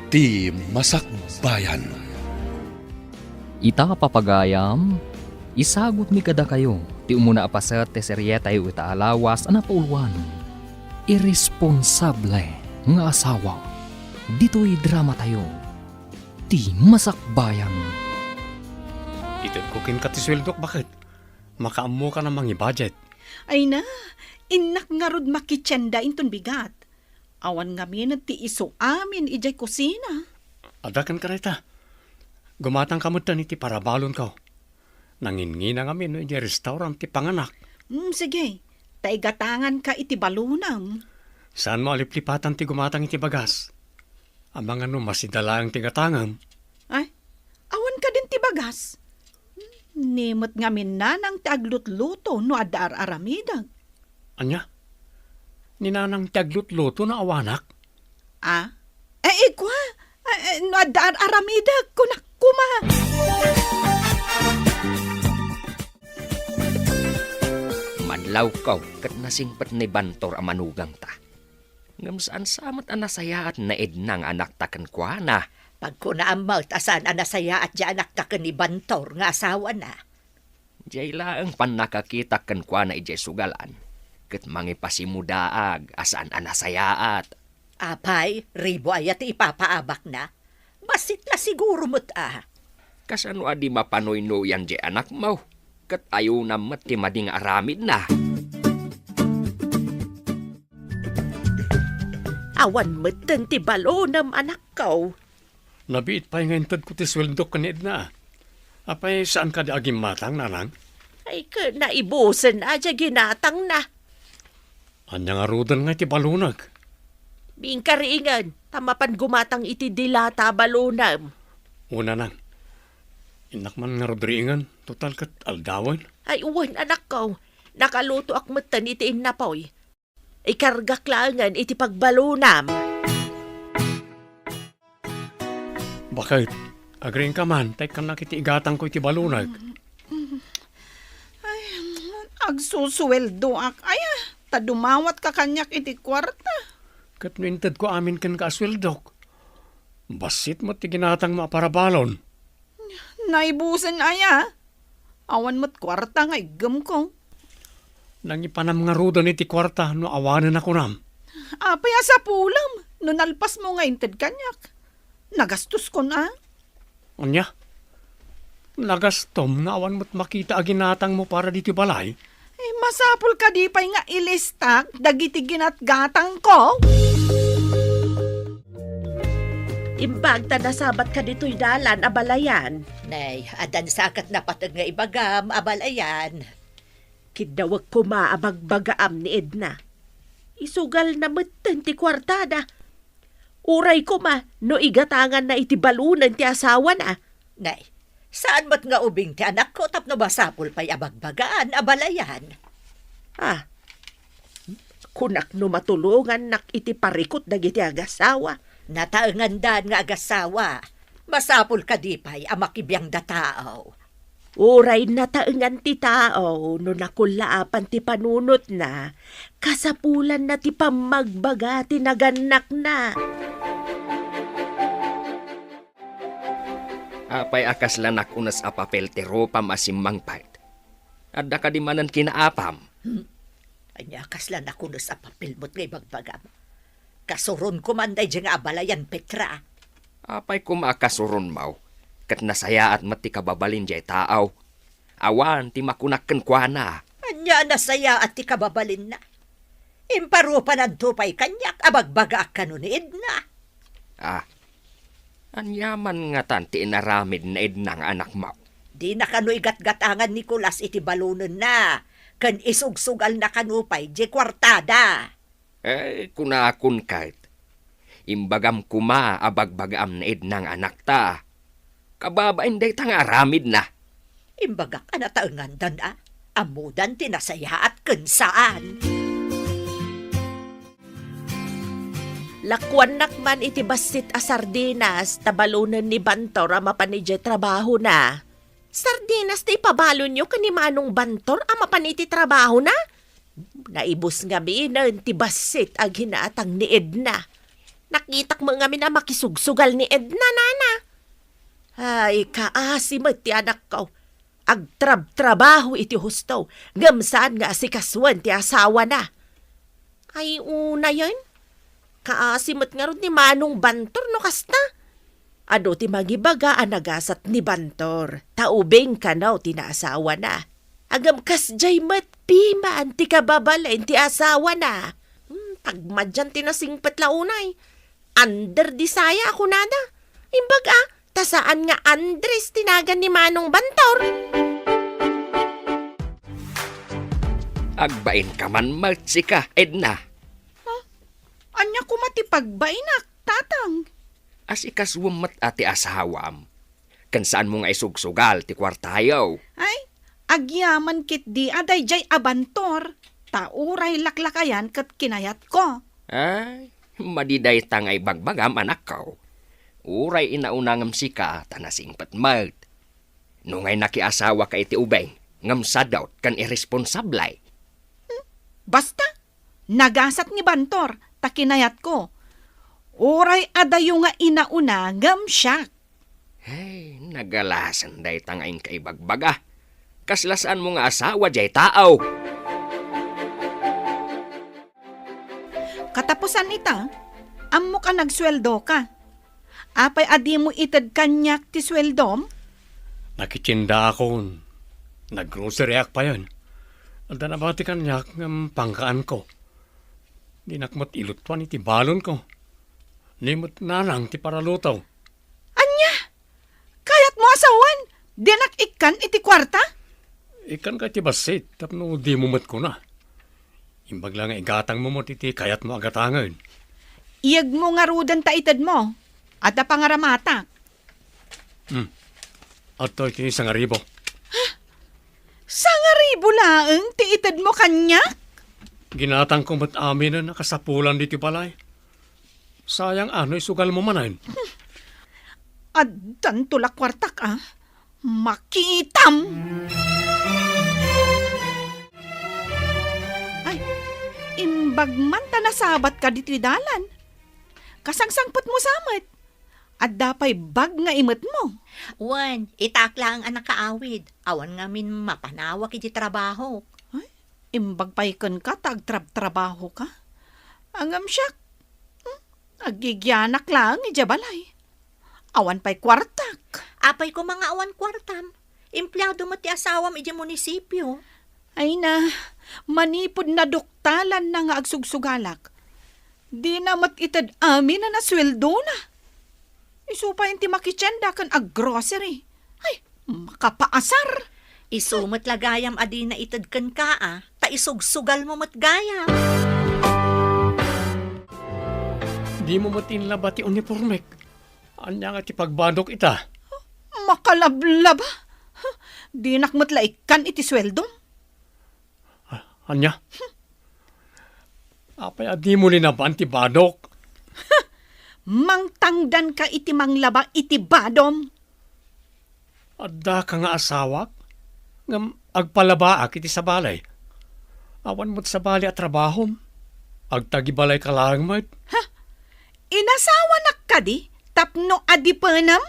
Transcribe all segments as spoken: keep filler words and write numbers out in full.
Ti Masakbayan. Ita, papagayam, isagutmi kadakayo ti umuna a paset ti serietayo ita a lawas a napauluan, Iresponsable nga Asawa. Ditoy dramatayo, Ti Masakbayan. Itedko kenka ti sueldok, baket. Makaammokan a mangi-budget. Ay na, innak ngarud makitienda inton bigat. Awan ngamin ti isu amin idiay kusina. Adda kenka dayta. Gumatangka metten iti parabalonko. Nanginnginang amin no idiay restaurant ti panganak. Hmm, sige. Ta igatanganka iti balonam. Saanmo a liplipatan ti gumatang iti bagas? Amangan no masida laeng ti gatangem. Ay, awan kadin ti bagas? Ni met ngamin nanang ti aglutluto no adda ar-aramidek. Ania? Ni nanang ti aglutluto no awanak? Ah? Eh, ikua? Eh, eh, no adda ar-aramidek, kunak koma. Madlawko ket nasingpet ni Bantor a manugangta. Ngem saan sa met a nasayaat ni Edna nga anakta kenkuana. Pagkunaam met a saan a nasayaat ti anakta ken ni Bantor nga asawana. Diay laeng pannakakitak kenkuana idiay sugalan, ket mangipasimudaag a saan a nasayaat. Apay, ribu aya ti ipapaabakna? Bassit la siguro met a. Kasano a di mapanuynoyan diay anakmo? Ket ayonam met ti madi nga aramidna. Awan metten ti balonem, anakko. Nabiit pay nga intedko ti sueldok ken ni Edna. Apay, saan kadi a gimmatang, nanang? Ay, ket naibusen a diay ginatangna. Ania ngaruden nga iti balonek? Biingka riingen, ta mapan gumatang iti dilata a balonem. O, nanang. Innak man ngarud riingen, total ket aldawen. Ay, wen, anakko. Nakalutoak metten iti innapoy. Ikargak laengen iti pagbalonam. Baket, agriingka man, ta ikkannak iti igatangko iti balonek. Ay, agsusueldoak aya, ta dumawatka kaniak iti kuarta. Ket no intedko amin kenka a sueldok, bassit met ti ginatangmo a parabalon. Naibusen aya? Awan met kuarta nga iggemko. Nangipanam ngaruden iti kuarta no awanen a kunam. Apay a sapulem no nalpasmo nga inted kaniak? Nagastoskon a? Ania? Nagastom nga awan met makita a ginatangmo para ditoy balay? Eh, masapul kadi pay nga ilistak dagiti ginatgatangko? Imbag ta nasabatka ditoy dalan, abalayan. Nay, addan sa ket napateg nga ibagam, abalayan. Kiddawek koma a bagbagaam ni Edna. Isugalna metten ti kuartada. Uray koma no igatanganna iti balonen ti asawana. Nay, saan met nga ubing ti anakko tapno masapul pay a bagbagaan, abalayan. Ah, kunak no matulongannak iti parikut dagiti agasawa. Nataengandan nga agasawa. Masapul kadi pay a makibiangda tao? Uray nataengan ti tao no nakullaapan ti panunotna, kasapulanna ti pammagbaga ti nagannakna. Apay a kasla nakunes a papel ti rupam a simmangpet? Adda kadi manen kinaapam? Hmm? Ania kasla nakunes a papel met nga ibagbagam? Kasuronko man daydiay nga abalayan, Petra. Apay koma a kasuronmo, ket nasayaat met ti kababalin diay tao. Awan ti makunak kenkuana. Ania a nasayaat ti kababalinna? Imparupananto pay kaniak a bagbagaak kano ni Edna. Ah, ania man ngatan ti inaramid ni Edna nga anakmo? Dina kano igatgatangan ni Nicolas iti balonenna, ken isugsugalna kano pay diay kuartada. Eh, kunakon ket, imbagam koma a bagbagaam ni Edna nga anakta. Kababain dayta nga aramidna. Imbagak a nataengandan a, ammodan ti nasayaat ken saan. Lakuannak man iti bassit a sardinas ta balonen ni Bantor a mapan idiay trabahona. Sardinas ti ipabalonyo ken ni Manong Bantor a mapan iti trabahona? Naibus ngaminen ti bassit a ginatang ni Edna. Nakitak met ngamin a makisugsugal ni Edna, nana. Ay, kaasi met ti anakko. Agtrabtrabaho iti husto, ngem saan nga asikasuen ti asawana. Ay, unayen. Kaasi met ngarud ni Manong Bantor no kasta. Adu ti mangibaga a nagasat ni Bantor, ta ubing kano ti naasawana. Ngem kasdiay met piman ti kababalin ti asawana. Hmm, tagmadian ti nasingpet la unay. Under di saya a kunada. Imbag a, ta saan nga Andres ti nagan ni Manong Bantor. Agbainka man met sika, Edna. Ha? Ania koma ti pagbainak, Tatang? Asikasuem met a ti asawam. Ken saanmo nga isugsugal ti kuartayo. Ay, agyaman ketdi a daydiay a Bantor, ta uray laklakayan ket kinayatko. Ay, madi dayta nga ibagbagam, anakko. Uray inauna ngem sika ta nasingpet met. No ngay nakiasawaka iti ubing, ngem sadot ken irresponsable. Hmm, basta, nagasat ni Bantor, ta kinayatko. Uray adayo nga inauna ngem siak. Ay, nagalasen dayta nga inka ibagbaga. Kasla saanmo nga asawa diay tao. Katapusan ita, ammok a nagsueldoka. Apay a dimo ited kaniak ti sueldom? Nakitiendaakon. Naggroceryak payen. Adda nabati kaniak ngem pangkaanko. Dinak met ilutuan iti balonko. Ni met nanang ti paraluto. Ania? Kayatmo a sawen? Dinak ikkan iti kuarta? Ikkanka iti bassit tapno dimo met kuna. Imbag la nga igatangmo met iti kayatmo a gatangen. Iyegmo ngaruden ta itedmo. Adda pangaramatak. Hmm. Adtoy ti sangaribu. Sangaribu laeng ti itedmo kaniak? Ginatangko met aminen a kasapulan ditoy balay. Sayang a no isugalmo manen. Addanto la kuartak a. Makitam! Ay, imbag man ta nasabatka ditoy dalan. Kasangsangpetmo sa met. Adda pay bag nga imetmo. Wen, itak laeng a nakaawid. Awan ngamin mapanawak iti trabahok. Ay, imbag pay kenka ta agtrabtrabahoka. Ngem siak, hmm, agigianak laeng idiay balay. Awan pay kuartak. Apay koma nga awan kuartam? Empleado met ti asawam idiay munisipio. Ay na, manipud naduktalanna nga agsugsugalak. Dina met ited amin a nasueldona. Isu pay ti makitienda ken aggrocery. Ay, makapaasar! Isu met la gayam a dina ited kenka a, ta isugsugalmo met gayam. Dimo met inlaba ti unipormek. Ania nga ti pagbadok ita? Makalablaba? Dinak met la ikkan iti sueldom. Ah, ania? Apay a dimo linaban ti badok? Mangtangdanka iti manglaba iti badom. Addaka nga asawak, ngem agpalabaak iti sabali. Awan met sabali a trabahom. Agtagibalayka laeng met. Ha? Inasawanak kadi tapno adipenem?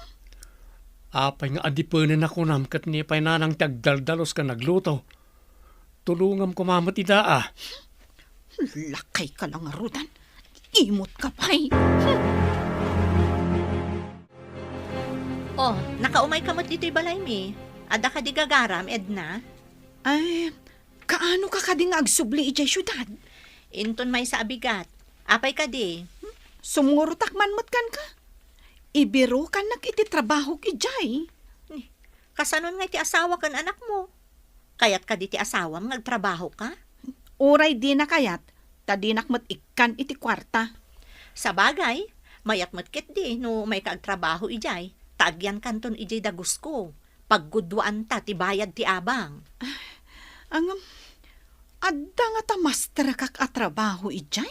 Apay nga adipenen a kunam ket ni pay nanang ti agdaldalus ken agluto? Tulongam koma met ida a. Lakayka la ngaruden. Imutka pay. Hmm. Oh, nakaumayka met ditoy balaymi. Adda kadi gagaram, Edna? Ay, kaanoka kadi nga agsubli idiay siudad? Inton maysa a bigat. Apay kadi? Sumurotak man met kenka. Ibirokannak iti trabahok idiay. Ni, kasanon nga iti asawa ken anakmo? Kayat kadi ti asawam nga agtrabahoka? Uray dina kayat, ta dinak met ikkan iti kuarta. Sabagay, mayat met ketdi no mayka agtrabaho idiay, ta agyankanton idiay dagusko. Pagguduanta ti bayad ti abang. Ngem, adda ngata masterekak a trabaho idiay?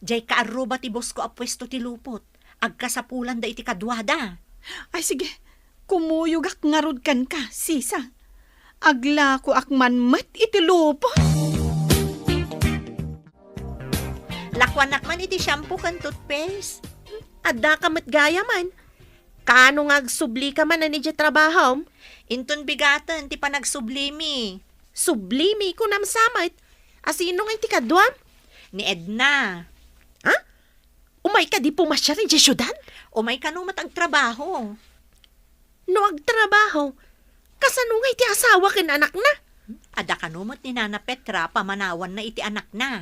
Diay kaarruba ti bosko a puesto ti lupot. Agkasapulanda iti kaduada. Ay, sige. Kumuyogak ngarud kenka, sisa. Aglakoak man met iti lupot. Lakuanak man iti shampoo ken toothpaste. Addaka met gayamen. Kaano nga agsublika manen idiay trabahom? Inton bigaten ti panagsublimi. Sublimi, kunam sa met. A sino ngay ti kaduam? Ni Edna. Ha? Umay kadi pumasiar idiay siudad? Umay kano met agtrabaho. No agtrabaho, kasano ngay ti asawa ken anakna? Adda kano met ni Nana Petra pamanawanna iti anakna.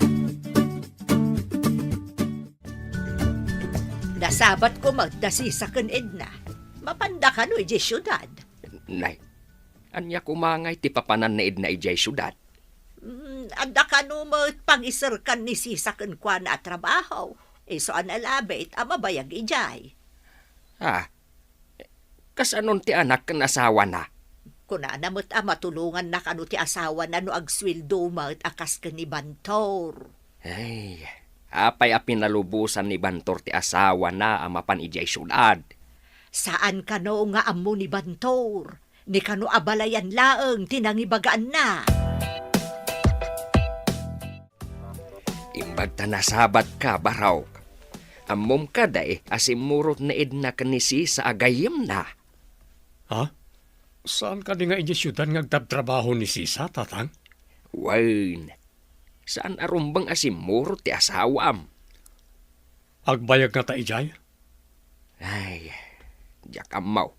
Nasabatko met da Sisa ken Edna. Mapanda kano idiay siudad? Nay, ania koma ngay ti papanan ni Edna idiay siudad? Mm, adda kano met pangiserkan ni Sisa kenkuana a trabaho. Isu a nalabit a mabayag idiay. Ah, kasanon ti anak ken asawana? Kunana met a matulonganna kano ti asawana no agsueldo met a kas ken ni Bantor. Ay, apay a pinalubosan ni Bantor ti asawana a mapan idiay siudad? Saan kano nga ammo ni Bantor, ni kano a balayan laeng ti nangibagaanna. Imbag ta nasabatka, Barok. Ammom kadi a simmurot ni Edna ken ni Sisa a gayyemna? Ha? Saan kadi nga idiay siudad nga agtabtrabaho ni Sisa, Tatang? Wen, saan a rumbeng a simmurot ti asawam. Agbayag ngata idiay? Ay, diak ammo.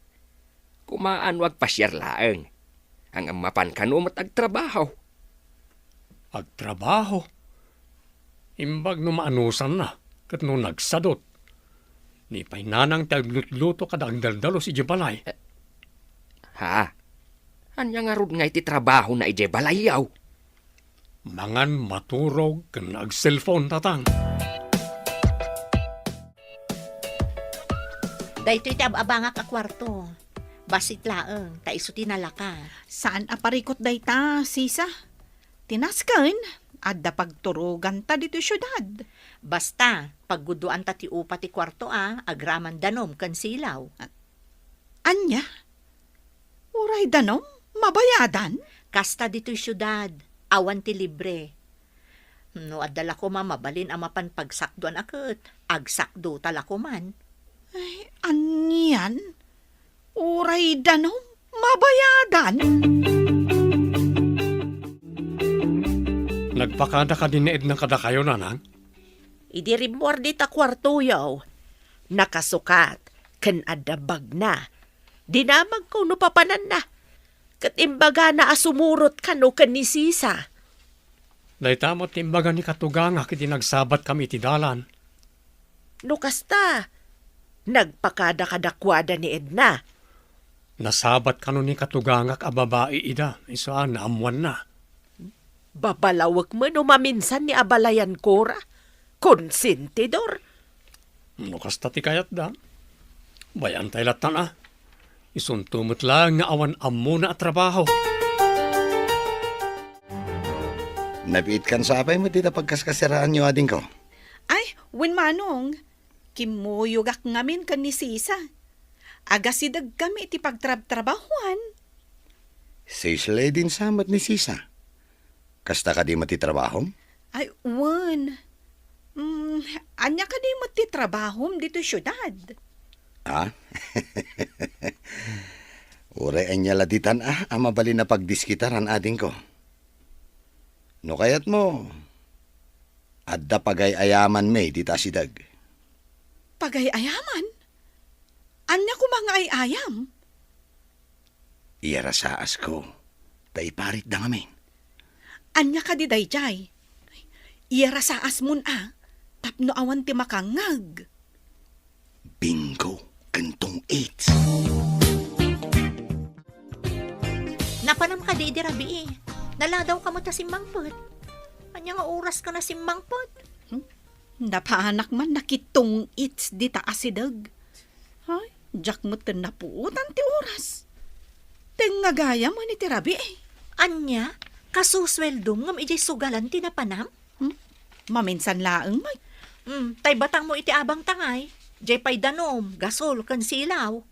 Kumaano agpasiar laeng. Ngem mapan kano met agtrabaho. Agtrabaho? Imbag no maanusanna, ket no nagsadut. Ni pay nanang ti aglutluto kada agdaldalus idiay balay. Ha? Ania ngarud nga iti trabahona idiay balayyo? Mangan, maturog, ken agselpon, Tatang. Daytoy ti ab-abangak a kuarto. Bassit laeng, ta isu ti nalaka. Saan a parikut dayta, Sisa? Ti nasken, adda pagturoganta ditoy siudad. Basta, paggudoanta ti upa ti kuarto a, agraman danom ken silaw. A-, ania? Uray danom? Mabayadan? Kasta ditoy siudad, awan ti libre. No adda la koma mabalin a mapan pagsakdoan a ket, agsakdota la koman. Ay, anian? Uray danom? Mabayadan? Nagpakada kadi ni Edna kadakayo, Nanang? Idi rimmuar dita kuartoyo, nakasukat, ken adda bagna. Dinamagko no papananna, ket imbagana a sumurot kano ken ni Sisa. Dayta met ti imbaga ni katugangak idi nagsabatkami iti dalan. No kasta, nagpakada kadakuada ni Edna. Nasabat kano ni katugangak a babai ida, isu a naammoanna. Babalawek met no maminsan ni abalayan Cora. Konsentidor. No kasta ti kayatda, bay-antay lattan a. Isunto met laeng nga awan ammona a trabaho. Nabiitkan sa apay met dita pagkaskasiraanyo, adingko? Ay, wen, Manong. Kimmuyogak ngamin ken ni Sisa. Agasidegkami iti pagtrabtrabahuan. Sisledin sa met ni Sisa. Kasta kadi met ti trabahom? Ay, wen. Mm, ania kadi met ti trabahom ditoy siudad? Ah? Uray ania la ditan a, a mabalin a pagdiskitaran, adingko. No kayatmo, adda pagay-ayamanmi dita asideg. Pagay-ayaman? Ania koma nga ay-ayam? Iyarasaasko, ta iparitda ngamin. Ania kadi daydiay? Iyarasaasmon a, tapno awan ti makangngeg. Bingo ken tong-its. Napanam kadi idi rabii? Naladawka met a simmangpet. Ania nga oraska a simmangpet? Hmm? Napanak man nakitong-its dita asideg. Ay, diak met ken napuotan ti oras. Tengnga gayam iti rabii. Ania? Kasusueldom ngem idiay sugalan ti napanam? Hmm? Maminsan laeng, may. Hmm, tay batangmo iti abang tangay. Diay pay danom, gasol, ken silaw.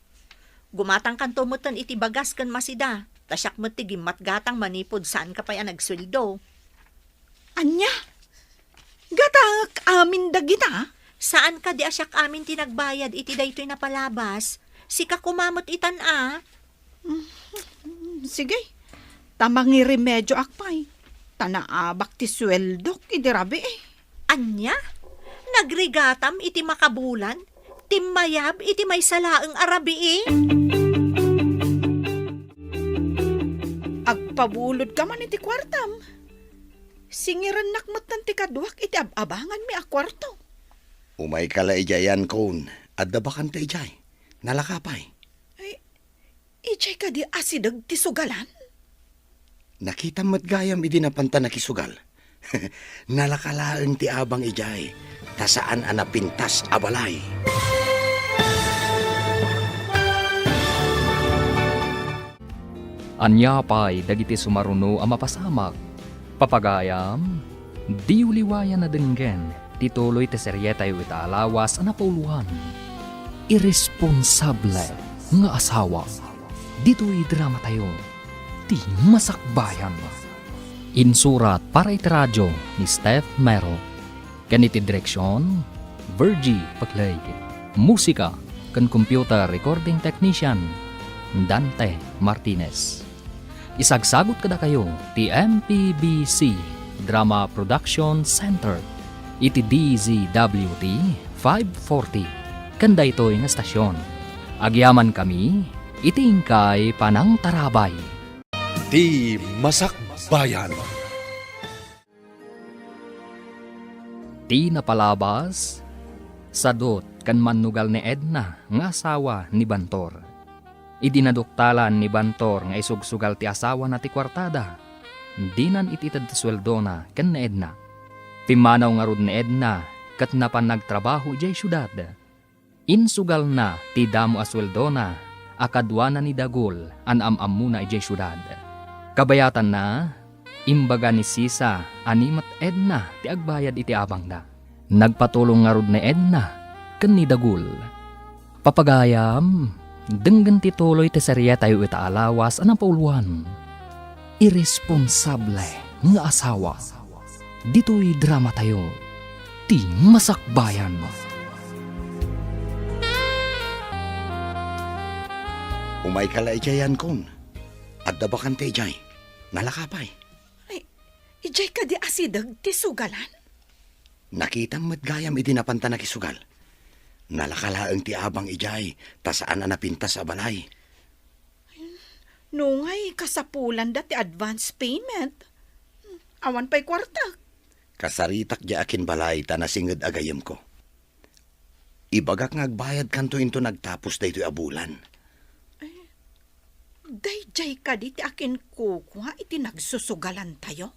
Gumatangkanto metten iti bagas ken masida, ta siak met ti gimmatgatang manipud saanka pay a nagsueldo. Ania? Gatak amin dagita? Saan kadi a siak amin ti nagbayad iti daytoy napalabas? Sika koma met itan a. Mm, sige. Ta mangiremedioak pay. Ta naabak ti sueldok idi rabii. Ania? Nagrigatam iti makabulan? Timmayab iti maysa laeng a rabii? Agpabulodka man iti kuartam. Singirennak metten ti kaduak iti ab-abanganmi a kuarto. Umayka la idiay, Ankon. Adda bakante idiay. Nalaka pay. Ay, idiay kadi asideg ti sugalan? Nakitam met gayam idi napanta nakisugal. Nalaka laeng ti abang idiay, ta saan a napintas a balay. Ania pay dagiti sumaruno a mapasamak? Papagayam, diyo liwayan a denggen ti tuloy ti serietayo ita a lawas a napauluan, Iresponsable nga Asawa. Ditoy dramatayo, Ti Masakbayan. Insurat para iti radio ni Steph Mero. Ken iti direksion, Virgie Paclay. Musika ken computer recording technician, Dante Martinez. Isagsagut kadakayo ti M P B C Drama Production Center iti D Z W T five forty ken daytoy nga estasion. Agyamankami iti inkay panangtarabay. Ti Masakbayan. Ti napalabas, sadut ken mannugal ni Edna nga asawa ni Bantor. Idi naduktalan ni Bantor nga isugsugal ti asawana ti kuartada, dinan it-ited ti sueldona ken ni Edna. Pimmanaw ngarud ni Edna ket napan nagtrabaho idiay siudad. Insugalna ti damo a sueldona a kaduana ni Dagul a naam-ammona idiay siudad. Kabayatanna, imbaga ni Sisa a ni met Edna ti agbayad iti abangda. Nagpatulong ngarud ni Edna ken ni Dagul. Papagayam, denggen ti tuloy ti serietayo ita a lawas a napauluan, Iresponsable nga Asawa. Ditoy dramatayo, Ti Masakbayan. Umayka la idiay, Ankon. Adda bakante idiay. Nalaka pay. Ay, idiay kadi asideg ti sugalan? Nakitam met gayam idi napanta nakisugal. Nalaka laeng ti abang idiay, ta saan a napintas a balay. Nungay kasapulanda ti advance payment. Awan pay kuarta. Kasaritak diay akinbalay ta nasinged a gayyemko. Ibagak nga agbayadkanto inton agtapos daytoy a bulan. Daydiay kadi ti akinkukua iti nagsusugalantayo?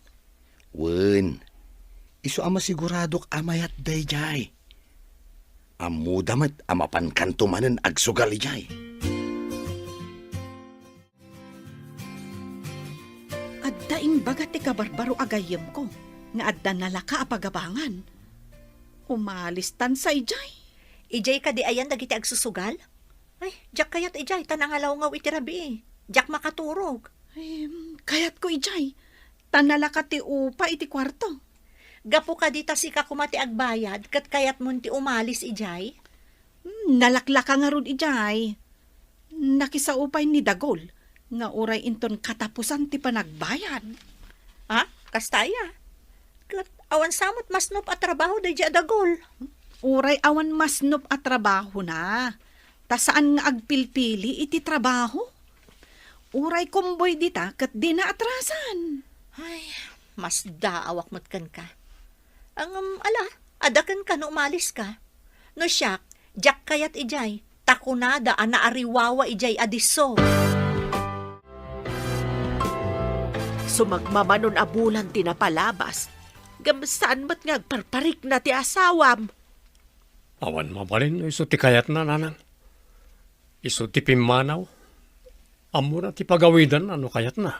Wen, isu a masiguradok a mayat daydiay. Ammoda met a mapankanto manen agsugal idiay. Adda imbaga ti kabarbaro a gayyemko nga adda nalaka a pagabangan. Umalistan sa idiay. Idiay kadi ayan dagiti agsusugal? Ay, diak kayat idiay, ta nangalawngaw iti rabii. Diak makaturog. Ay, kayatko idiay, ta nalaka ti upa iti kuarto. Gapu kadi ta sika koma ti agbayad, ket kayatmon ti umalis idiay? Hmm, nalaklaka ngarud idiay. Nakisao pay ni Dagul nga uray inton katapusan ti panagbayad. Ah, kasta aya? Ket awan sa met masnop a trabaho daydiay a Dagul? Uray awan masnop a trabahona, ta saan nga agpilpili iti trabaho. Uray kumboy dita ket dina atrasan. Ay, masdaawak met kenka. Ngem, ala, adda kenka no umaliska. No siak, diak kayat idiay, ta kunada a naariwawa idiay a disso. Sumagmamanon a bulan ti napalabas, ngem saan met nga agparparikna ti asawam. Awan mabalin no isu ti kayatna, nanang. Isu ti pimmanaw. Ammona ti pagawidanna no kayatna.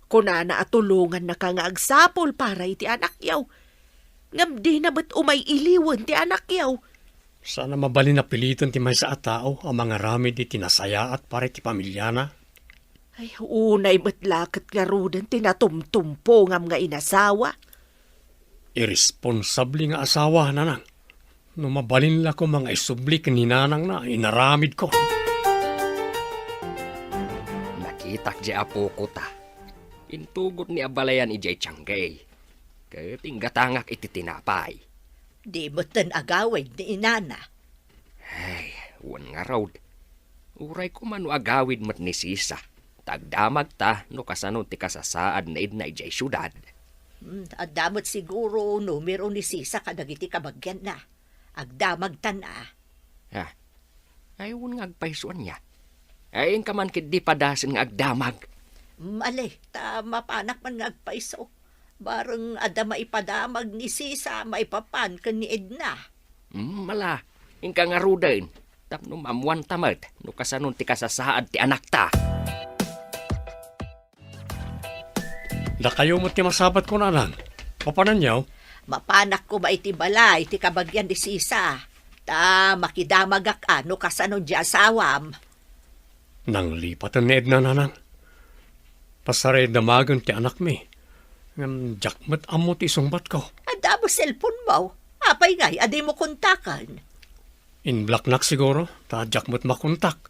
Kunana a tulongannaka nga agsapul para iti anakyo. Ngem dina met umay-iliwen ti anakyo. Saan a mabalin a piliten ti maysa a tao a mangaramid iti nasayaat para iti pamiliana. Ay, unay met la ket ngaruden ti natumtumpongam nga inasawa. Iresponsable nga asawa, nanang. No mabalin la koma nga isubli ken ni nanangna, inaramidko. Nakitak diay apoko ta. Intugot ni a balayan idiay tiangga. Ket inggatangak iti tinapay. Di metten agawid ni inana. Ay, wen ngarud. Uray koma no agawid met ni Sisa. Ta agdamagta no kasano ti kasasaad ni Edna idiay siudad. Hmm, adda met siguro numero ni Sisa kadagiti kabagianna. Agdamagtan a. Ah, ay, wen nga agpayso ania. Ay, inka man ketdi padasen nga agdamag. Mali, ta mapanak man nga agpayso. Bareng adda maipadamag ni Sisa maipapan ken ni Edna. Mm, mala, inka ngaruden. Tapno maammuanta met no kasano ti kasasaad ti anakta. Dakayo met ti masabatko, nanang. Mapananyo? Mapanak koma iti balay ti kabagian ni Sisa. Ta makidamagak a no kasano diay asawam. Nanglipaten ni Edna, nanang. Pasarayda magen ti anakmi. Ngem diak met ammo ti isungbatko. Adda met cellphone-mo. Apay ngay a dimo kontaken? Inblocknak siguro, ta diak met makontak.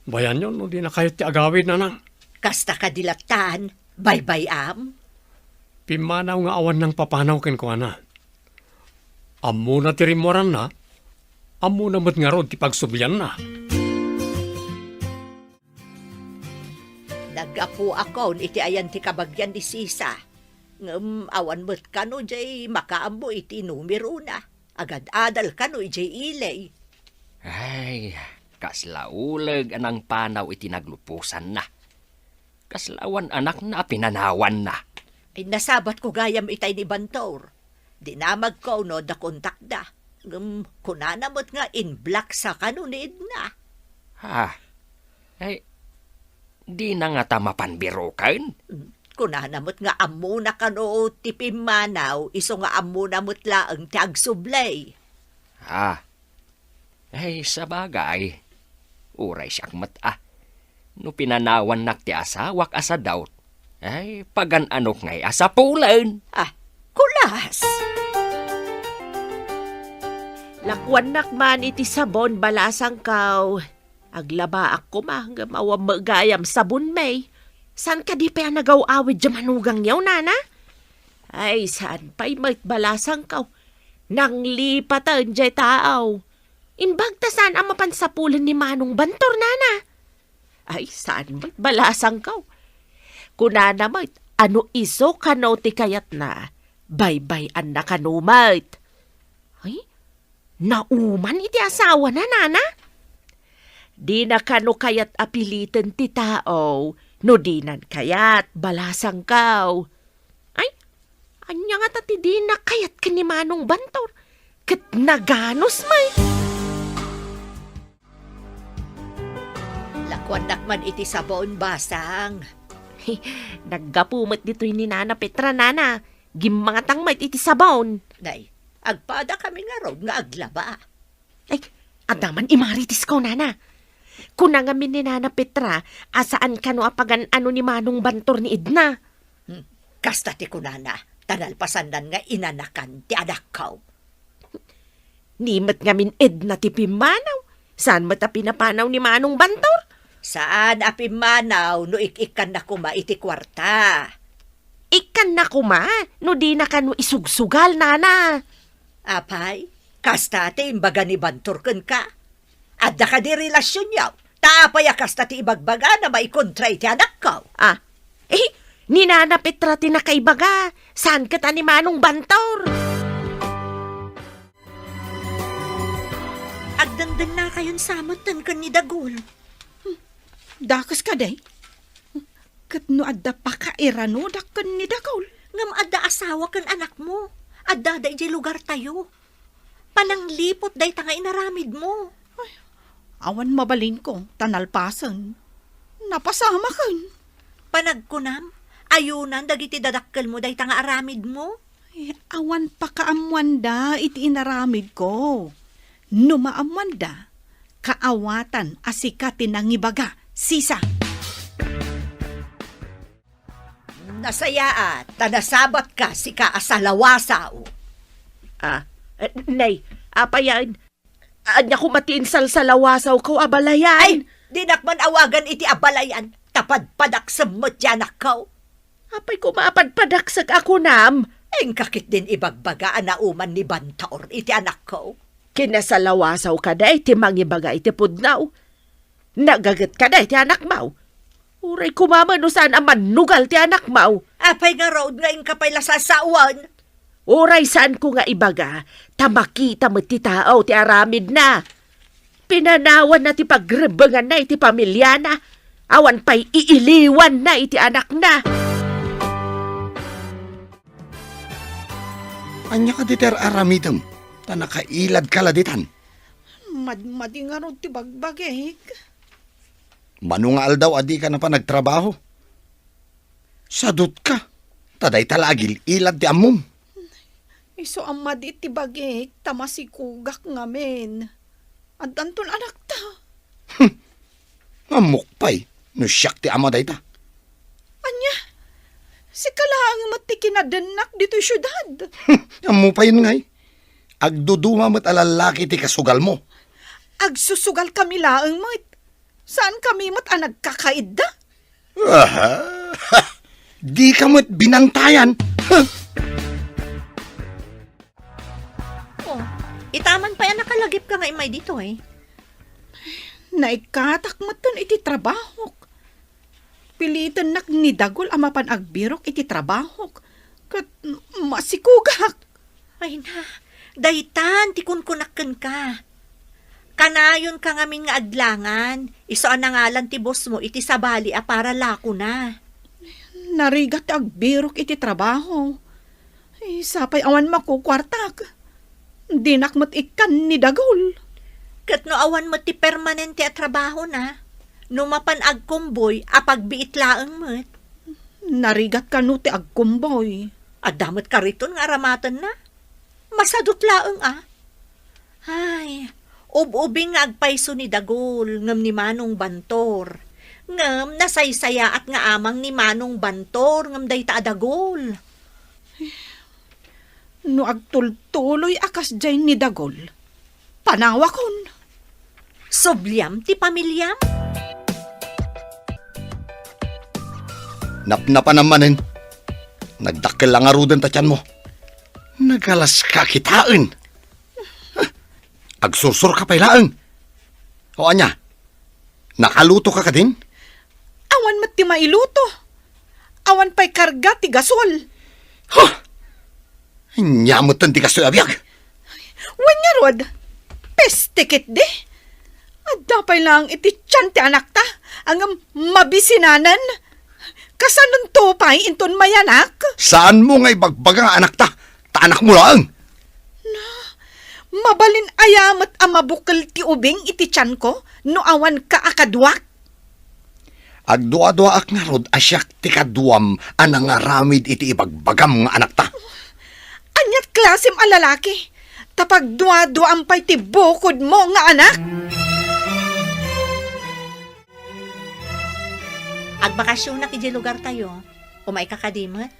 Bayanyo no dina kayat ti agawid, nanang. Kasta kadi lattan, baybay-am? Pimmanaw nga awan nangpapanaw kenkuana. Ammona ti rimmuaranna, ammona met ngarud ti pagsublianna. Naggapuakon iti ayan ti kabagian ni Sisa. Ngem awan met kano diay makaammo iti numerona. Agad-adal kano idiay ili. Ay, kasla uleg a nangpanaw iti nagluposanna. Kasla awan anakna a pinanawanna. Ay, nasabatko gayam itay ni Bantor. Dinamagko no adda kontakda. Ngem kunana met nga inblock sa kano ni Edna. Ha? Ay, dina ngata mapan biroken? Mm, kunana met nga ammona kano ti pimmanaw, isu nga ammona met laeng ti agsubli. Ah. Ay, sabagay. Uray siak met a. No pinanawannak ti asawak a sadaut, ay, pagan-anok ngay a sapulen. Ah, kulas! Lakuannak man iti sabon, balasangkaw. Aglabaak koma, ngem awan met gayam sabonmi. Saan kadi pay a nagaw-awid diay manugangyo, nana? Ay, saan pay met, balasangkaw. Nanglipaten diay taaw. Imbag ta saan a mapan sapulen ni Manong Bantor, nana? Ay, saan met, balasangkaw. Kunana met, a no isu kano ti kayatna, baybay-anna kano met. Ay, nauman iti asawana, nana? Dina kano kayat a piliten ti tao no dinan kayat, balasangkaw. Ay, ania ngata ti dina kayat ken ni Manong Bantor? Ket naganus met. Lakuannak man iti sabon, basang. Naggapu met ditoy ni Nana Petra, nana. Gimmangatang met iti sabon. Nay, agpada kami ngarud nga aglaba. Ay, adda man imarites ko, nana. Kuna ngamin ni Nana Petra a saan kano a pagan-ano ni Manong Bantor ni Edna. Hmm, kasta ti kunana, ta nalpasannan nga inanakan ti anakko. Ni met ngamin Edna ti pimmanaw, saan met a pinapanaw ni Manong Bantor? Saan a pimmanaw no ik-ikkanna koma iti kuarta. Ikkanna koma no dina kano isugsugal, nana. Apay, kasta ti imbaga ni Bantor kenka? Adda kadi relasionyo? Ta apay a kasta ti ibagbagana maikontra iti anakko? Ah, eh, ni Nana Petra ti nakaibaga, saan ket a ni Manong Bantor? Agdandannakayon sa metten ken ni Dagul. Hmm, dakes kadi? Ket no adda pakairanodak ken ni Dagul? Ngem adda asawa ken anakmo. Addada idiay lugartayo. Panangliput dayta nga inaramidmo. Ay, awan mabalinko, ta nalpasen. Napasamaken. Panagkunam, ayunan dagiti dadakkelmo dayta nga aramidmo. Ay, awan pakaammoanda iti inaramidko. No maammoanda, kaawatan a sika ti nangibaga, sisa. Nasayaat, ta nasabatka, sika a salawasaw. Ah, eh, nay, Apayan, ania koma ti insalsalawasawko a balayan? Ay, dinak man awagan iti abalayan, ta padpadaksem met ti anakko. Apay koma a padpadaksek a kunam? Inka ketdin ibagbaga a nauman ni Bantor iti anakko. Kinasalawasawka dayta mangibaga iti pudno. Nagagetka dayta anakmo. Uray koma met no saan a mannugal ti anakmo. Apay ngarud nga inka pay la sasawen? Uray saanko nga ibaga, ta makita met ti tao ti aramidna. Pinanawanna ti pagrebbenganna iti pamiliana, awan pay iiliwanna iti anakna. Ania kadi ti ar-aramidem, ta nakailadka la ditan? Madmadi ngarud ti bagbagik. Mano nga aldaw a dika napan agtrabaho? Sadutka, ta dayta la agil-ilad ti ammom. Isu a madi ti bagik, ta masikugak ngamin. Addanton anakta. Hm. Ammok pay, no siak ti ama dayta. Ania? Sika laeng met ti kinadennak ditoy siudad. Hm. Ammo payen ngay. Agduduma met a lallaki ti kasugalmo. Agsusugalkami laeng met. Saankami met a nagkakaidda. Aha. Dika met binantayan. Huh. Oh, ita man pay a nakalagipka nga immay ditoy. Naikkatak metten iti trabahok. Pilitennak ni Dagul a mapan agbirok iti trabahok. Ket masikugak. Ay na, daytan ti kunkunak kenka. Kanayonka ngamin nga aglangan, isu a nangalan ti bossmo iti sabali a para lakona. Narigat ti agbirok iti trabaho. Ay, sapay awan makukuartak. Dinak met ikkan ni Dagul. Ket no awan met ti permanente a trabahona, no mapan agkumboy a pagbiit laeng met. Narigat kano ti agkumboy. Adda met kariton nga aramatenna. Masadut laeng a. Ay, ub-ubing nga agpayso ni Dagul ngem ni Manong Bantor. Ngem nasaysayaat nga amang ni Manong Bantor ngem dayta a Dagul. No agtultuloy a kasdiay ni Dagul, panawakon. Subliam ti pamiliam? Napnapanam manen. Nagdakkel la ngaruden ta tianmo. Nagalaska kitaen. Agsursurka pay laeng. O ania? Nakalutoka kadin? Awan met ti mailuto. Awan pay karga ti gasol. Huh! Ania metten ti kastoy a biag? Wen ngarud, peste ketdi. Adda pay laeng iti tian ti anakta, ngem mabisinanen. Kasanonto pay inton mayanak? Saanmo nga ibagbaga nga anakta, ta anakmo laeng. Na, mabalin aya met a mabukel ti ubing iti tianko no awanka a kaduak? Agduaduaak ngarud a siak ti kaduam a nangaramid iti ibagbagam nga anakta. Aniat klasem a lalaki? Ta pagduaduaam pay ti bukodmo nga anak? Agbakasionak idiay lugartayo. Umayka kadi met?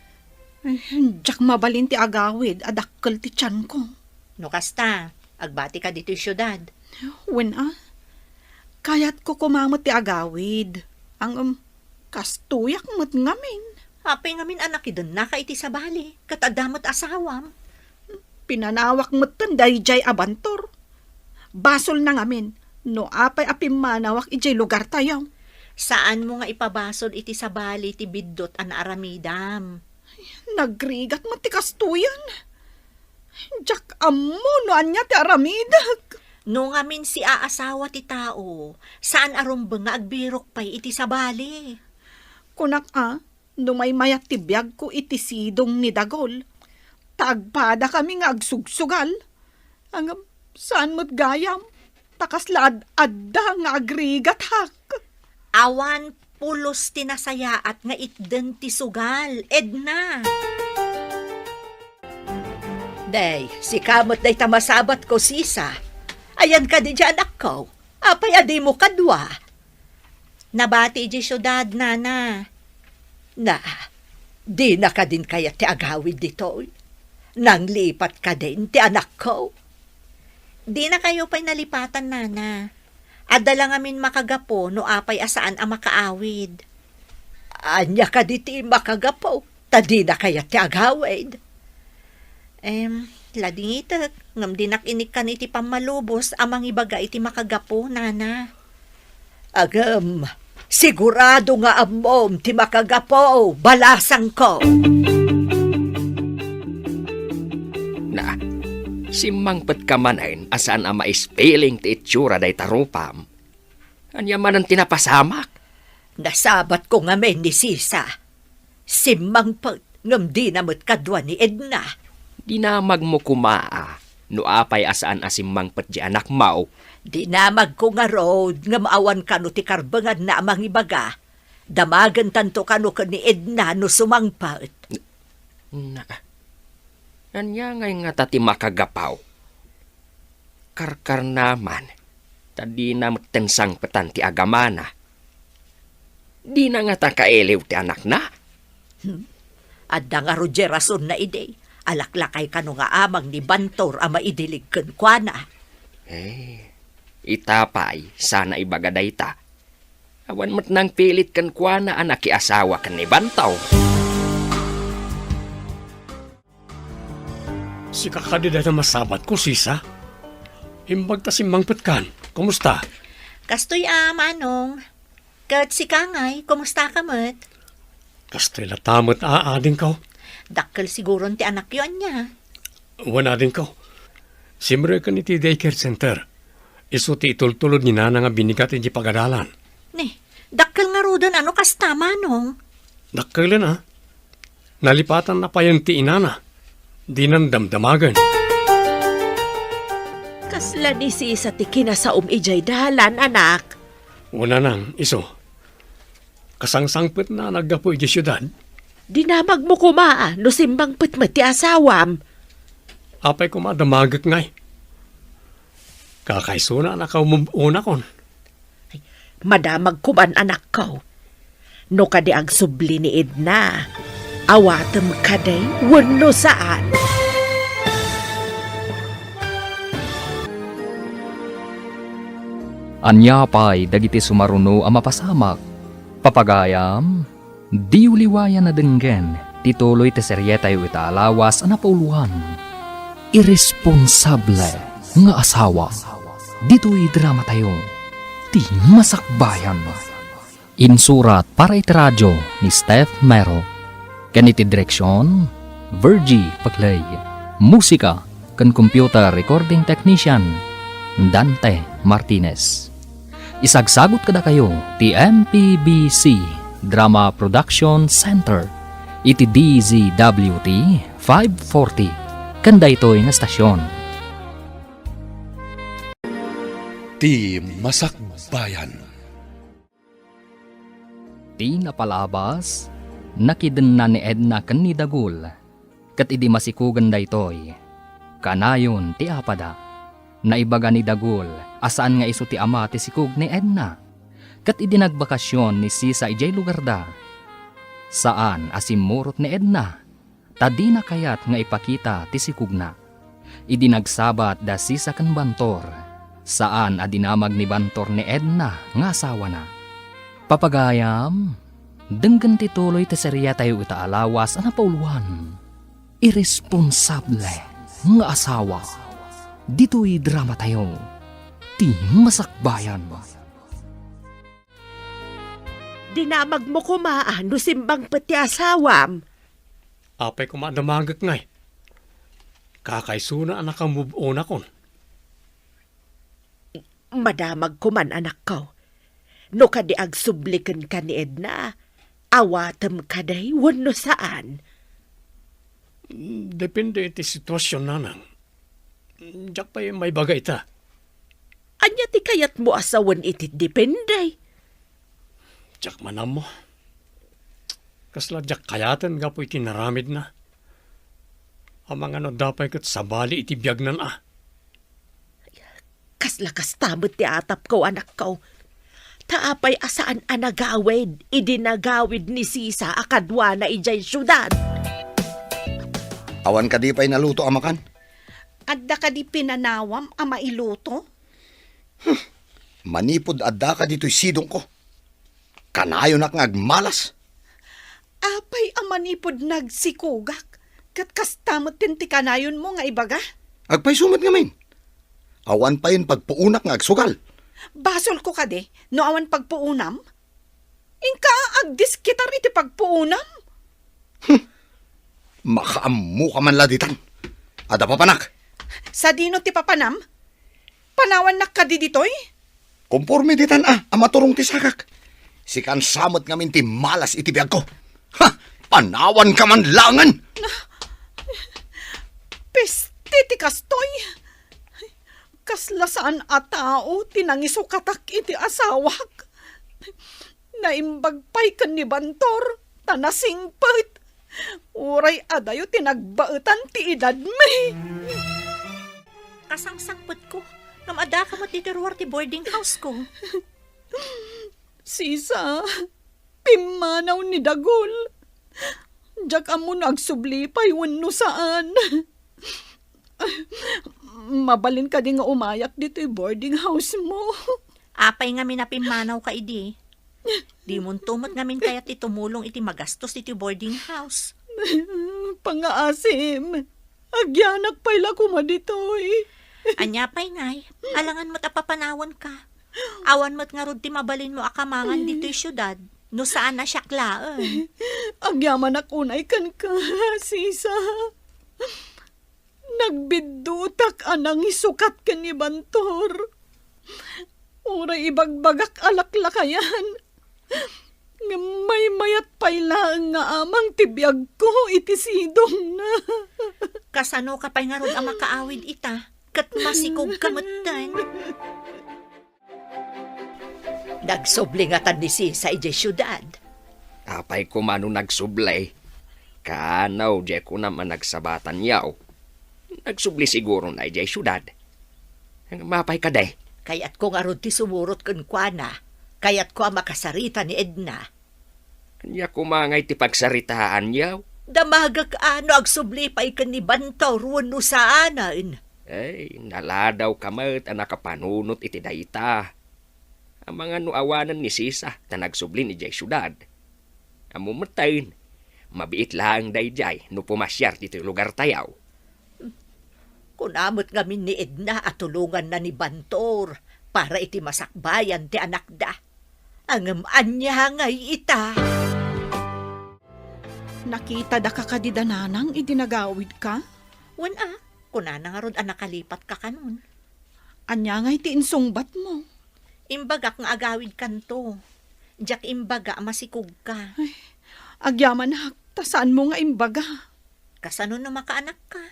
Eh, diak mabalin ti agawid a dakkel ti tianko. No kasta, agbatika ditoy siudad. Wen a, kayatko koma met ti agawid. Ngem, kastoyak met ngamin. Apay ngamin a nakidennaka iti sabali, ket adda met asawam? Pinanawak metten daydiay a Bantor. Basolna ngamin no apay a pimmanawak idiay lugartayo. Saanmo nga ipabasol iti sabali ti biddut a naaramidam. Nagrigat met ti kastoyen. Diak ammo no ania ti aramidek. No ngamin siaasawa ti tao, saan a rumbeng nga agbirok pay iti sabali. Kunak a, no maymayat ti biagko iti sidong ni Dagul, ta agpadakami nga agsugsugal. Ngem, saan met gayam, ta kasla ad-adda nga agrigatak. Awan pulos ti nasayaat nga itden ti sugal, Edna. Day, sika met dayta masabatko, Sisa. Ayan kadi diay anakko? Apay a dimo kadua? Nabati idiay siudad, nana. Na, dina kadin kayat ti agawid ditoy? Nanglipat kadin ti anakko? Dinakayo pay nalipatan, nana. Adda la ngamin makagapu no apay a saan a makaawid. Ania kadi ti makagapu? Ta dina kayat ti agawid. Em, ladingitek, ngem dinak inikkan iti pammalubos a mangibaga iti makagapu, nana. Agem, sigurado nga ammom ti makagapu, balasangko. Na, simmangpetka manen a saan a maispiling ti itsura dayta rupam. Ania manen ti napasamak? Nasabatko ngamin ni Sisa. Simmangpet ngem dina met kadua ni Edna. Dinamagmo koma a no apay a saan a simmangpet ti anakmo. Dinamagko ngarud ngem awan kano ti karbenganna a mangibaga. Damagentanto kano ken ni Edna no sumangpet. Na, ania ngay ngata ti makagapu? Karkarna man, ta dina metten sangpetan ti agamana. Dina ngata kailiw ti anakna? Hmm. Adda ngarud diay rasonna idi. Alaklakay kano nga amang ni Bantor a maidilig kenkuana. Eh, ita pay, saan a ibaga dayta. Awan met nangpilit kenkuana a nakiasawa ken ni Bantor. Sika kadi dayta masabatko, Sisa? Imbag ta simmangpetkan. Kumusta? Kastoy a, Manong. Ket sika ngay, kumustaka met? Kastoy latta met a, adingko. Dakkel siguron ti anakyo, ania? Wen, adingko. Simreken iti daycare center. Isu ti itultulod ni Nana nga binigat iti pagadalan. Ni, dakkel ngaruden a no kasta, Manong? Dakkelen a. Nalipatanna payen ti inana. Dinan damdamagen. Kasla ni Sisa ti kinasaom idiay dalan, anak? Wen, nanang, isu. Kasangsangpetna a naggapu idiay siudad. Dinamagmo koma a no simmangpet met ti asawam. Apay koma a damagek ngay? Kakaisuna a nakaumub-onakon. Ay, madamag koman, anakko. No kadi agsubli ni Edna, awatem kadi wenno saan. Ania pay dagiti sumaruno a mapasamak? Papagayam, diyo liwayan a denggen ti tuloy ti serietayo ita a lawas a napauluan, Irresponsable nga Asawa. Ditoy dramatayo, Ti Masakbayan. Insurat para iti radio ni Steph Mero. Ken iti direksion, Virgie Paclay. Musika ken computer recording technician, Dante Martinez. Isagsagut kadakayo ti M P B C Drama Production Center iti D Z W T five forty ken daytoy nga estasion. Ti Masakbayan. Ti napalabas, nakidenna ni Edna ken ni Dagul, ket idi masikugen daytoy, kanayon ti apada. Naibaga ni Dagul a saan nga isu ti ama ti sikog ni Edna, ket idi nagbakasyon ni Sisa idiay lugarda, saan a simmurot ni Edna. Ta dina kayat nga ipakita ti sikogna. Idi nagsabat da Sisa ken Bantor, saan a dinamag ni Bantor ni Edna nga asawana. Papagayam, denggen ti tuloy ti serietayo ita a lawas a napauluan, Irresponsable nga Asawa. Ditoy dramatayo, Ti Masakbayan. Dinamagmo koma a no simmangpet ti asawam. Apay koma a damagek ngay? Kakaisuna a nakamove-onakon. Madamag koman, anakko. No kadi agsubli kenka ni Edna, awatem kadi wenno saan? Depende iti sitwasyon, nanang. Diak pay maibaga ita. Ania ti kayatmo a sawen iti depende? Diak man ammo. Kasla diak kayaten gapu iti naramidna. Amangan no adda pay ket sabali iti biagnan a. Kasla kasta met ti atapko, anakko. Ta apay a saan a nagawid idi nagawid ni Sisa a kaduana idiay siudad? Awan kadi pay naluto a makan? Adda kadi pinanawam a mailuto? Manipud addaka ditoy sidongko, kanayonak nga agmalas. Apay a manipud nagsikogak, ket kasta met ti kanayonmo nga ibaga? Agpayso met ngamin. Awan payen pagpuonak nga agsugal. Basolko kadi no awan pagpuonam? Inka agdiskitar iti pagpuonam? Makaammoka man la ditan. Adda papanak. Sadino ti papanam? Panawannak kadi ditoy? Komporme ditan a, a maturong ti sakak. Sikan sa met ngamin ti malas iti biagko. Ha! Panawanka man laengen! Peste ti kastoy! Kasla saan a tao ti nangisukatak iti asawak. Naimbag pay ken ni Bantor, ta nasingpet. Uray adayo ti nagbaetan ti edadmi. Kasangsangpetko, ngem addaka met ditoy ruar ti boarding house-ko. Sisa, pimmanaw ni Dagul. Diak ammo no agsubli pay wenno saan. Mabalin kadi nga umayak ditoy boarding house-mo? Apay ngamin a pimmanawka idi? Dimonto met ngamin kayat ti tumulong iti magastos iti boarding house. Pangaasim, agyanak pay la koma ditoy. Ania pay ngay, alangan met a papanawanka. Awan met ngarud ti mabalinmo a kamangan ditoy siudad, no saan a siak laeng. Agyamanak unay kenka, sisa. Nagbiddutak a nangisukat ken ni Bantor. Uray ibagbagak a laklakayan, ngem maymayat pay laeng nga amang ti biagko iti sidongna. Kasanoka pay ngarud a makaawid ita, ket masikogka metten? Nagsubli ngatan ni Sisa idiay siudad. Apay koma no nagsubli? Kano, diay kunam a nagsabatan yaw. Nagsubli sigurona idiay siudad. Apay kadi? Kayatko ngarud ti sumurot kenkuana. Kayatko a makasarita ni Edna. Ania koma ngay ti pagsaritaan yaw? Damagek a no agsubli pay ken ni Bantor wenno saanen. Ay, naladawka met a nakapanunot iti dayta. Amangan no awanen ni Sisa ta nagsubli idiay siudad. Ammom metten, mabiit laeng daydiay no pumasiar ditoy lugartayo. Kuna met ngamin ni Edna a tulonganna ni Bantor para iti masakbayan ti anakda. Ngem ania ngay ita? Nakitada ka kadi da nanang idi nagawidka? Wen a, kunana ngarud a nakalipatka kanon. Ania ngay ti insungbatmo? Imbagak nga agawidkanto. Diak imbaga a masikogka. Ay, agyamanak, ta saanmo nga imbaga. Kasano no makaanakka?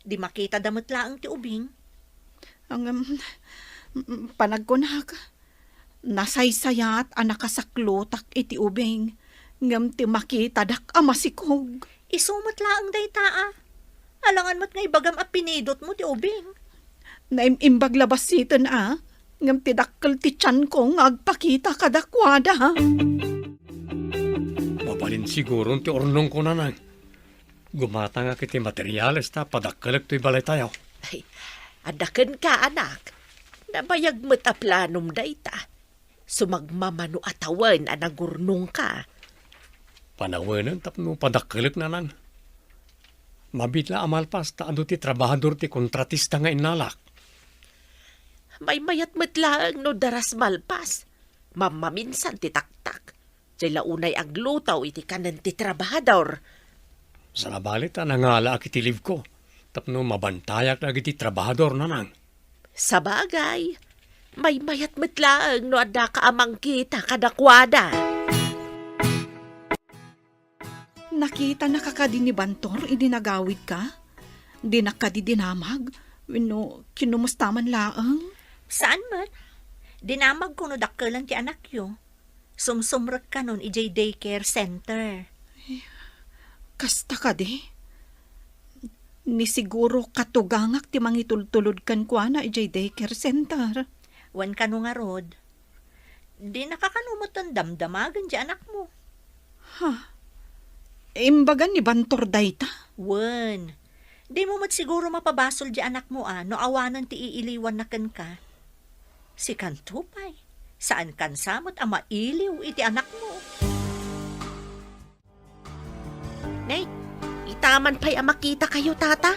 Di makitada met laeng ti ubing. Ngem, panagkunak, nasaysayat a nakasaklotak iti ubing, ngem ti makitadak a masikog. Isu met laeng dayta a. Alangan met nga ibagam a pinidotmo ti ubing. Naim-imbag la bassiten a, ngem ti dakkel ti tianko nga agpakita kadakuada. Mabalin siguron ti urnongko, nanang. Gumatangak iti materiales ta padakkelek toy balaytayo. Ay, adda kenka, anak. Nabayag met a planom dayta. Sumagmamano a tawen a nagurnongka. Panawenen tapno padakkelek, nanang. Mabiit la a malpas ta adu ti trabahador ti kontratista nga innalak. Maymayat met laeng no daras malpas. Mammaminsan ti taktak. Diay la unay agluto iti kanen ti trabahador. Sabali ta nangalaak iti leave-ko tapno mabantayak dagiti trabahador, nanang. Sabagay, maymayat met laeng no addaka a mangkita kadakuada. Nakitanaka kadi ni Bantor idi nagawidka? Dinak kadi dinamag? Wenno kinumusta man laeng? Saan met. Dinamagko no dakkelen ti anakyo. Sumsumrek kanon idiay daycare center. Kasta kadi? Ni siguro katugangak ti mangitultulod kenkuana idiay daycare center. Wen kano ngarud, dinaka kano metten damdamagen ti anakmo. Ha? Imbaga ni Bantor dayta? Wen. Dimo met siguro mapabasol di anakmo a no awanen ti iiliwanna kenka. Sikanto pay, saankan sa met a mailiw iti anakmo. Nay, itaman pay a makitakayo, Tata.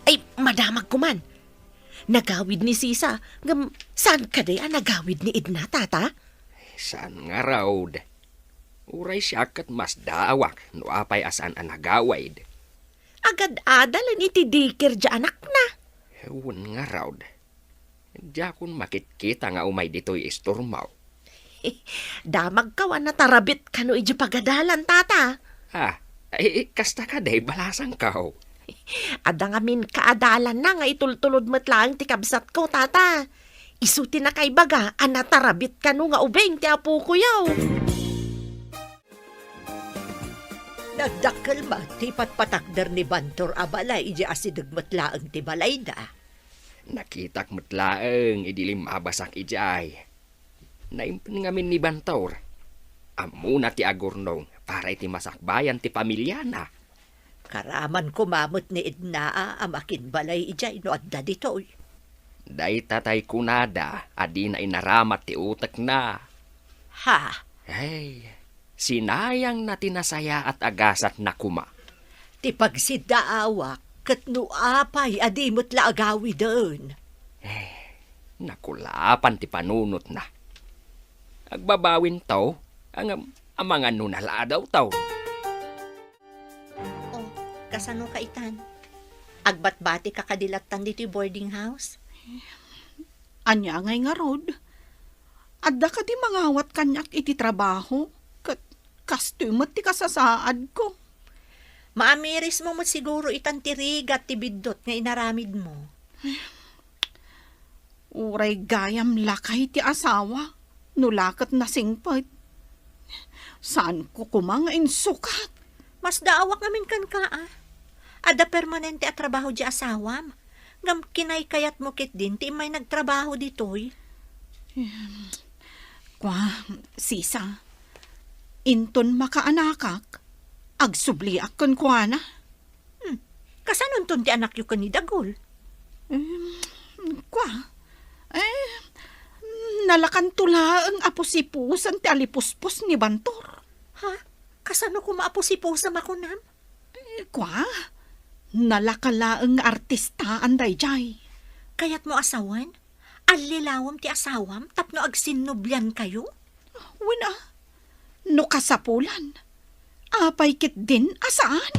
Ay, madamagko man. Nagawid ni Sisa, ngem saan kadi a nagawid ni Edna, Tata? Saan ngarud. Uray siak ket masdaawak no apay a saan a nagawid. Agad-adalen iti daycare di anakna. Wen ngarud. Diakon makitkita nga umay ditoy istormo. Damagko a natarabit kano idiay pagadalan, Tata. Ah, ay, kasta kadi, balasangko. Adda ngamin kaadalanna nga itultulod met laeng ti kabsatko, Tata. Isu ti nakaibaga a natarabit kano nga ubing ti apokoyo. Nadakkel met ti ipatpatakder ni Bantor a balay idiay asideg met laeng ti balayda. Nakitak met laeng idi limmabasak idiay. Naimpen ngamin ni Bantor. Ammona ti agurnong para iti masakbayan ti pamiliana. Karaman koma met ni Edna a makinbalay idiay no adda ditoy. Dayta tay kunada a dina inaramat ti utekna. Ha? Ay, sinayangna ti nasayaat a gasatna koma. Ti pagsiddaawak ket no apay a di met la agawiden. Eh, nakulapan ti panunotna. Agbabawinto, ngem amangan no naladaw taw. Oh, kasano ka itan? Agbatbati ka kadi lattan ditoy boarding house? Ania ngay ngarud? Adda kadi mangawat kaniak iti trabaho? Ket kastoy met ti kasasaadko. Maamirismo met siguro itan ti rigat ti biddut nga inaramidmo. Uray gayam lakay ti asawa, no la ket nasingpet. Saanko koma nga insukat. Masdaawak ngamin kenka, a. Adda permanente a trabaho di asawam. Ngem kinaykayatmo ketdin ti immay nagtrabaho ditoy. Em, kua, Sisa, inton makaanakak, agsubliak kenkuana. Hmm, kasanonton ti anakyo ken ni Dagul? Em, kua, eh, nalakanto laeng a pusipusan ti alipuspos ni Bantor. Ha? Kasano koma a pusipusam a kunam? Eh, kua, nalaka laeng nga artistaan daydiay. Kayatmo a sawen? Allilawem ti asawam tapno agsinnubliankayo? Wen a, no kasapulan, apay ketdin a saan?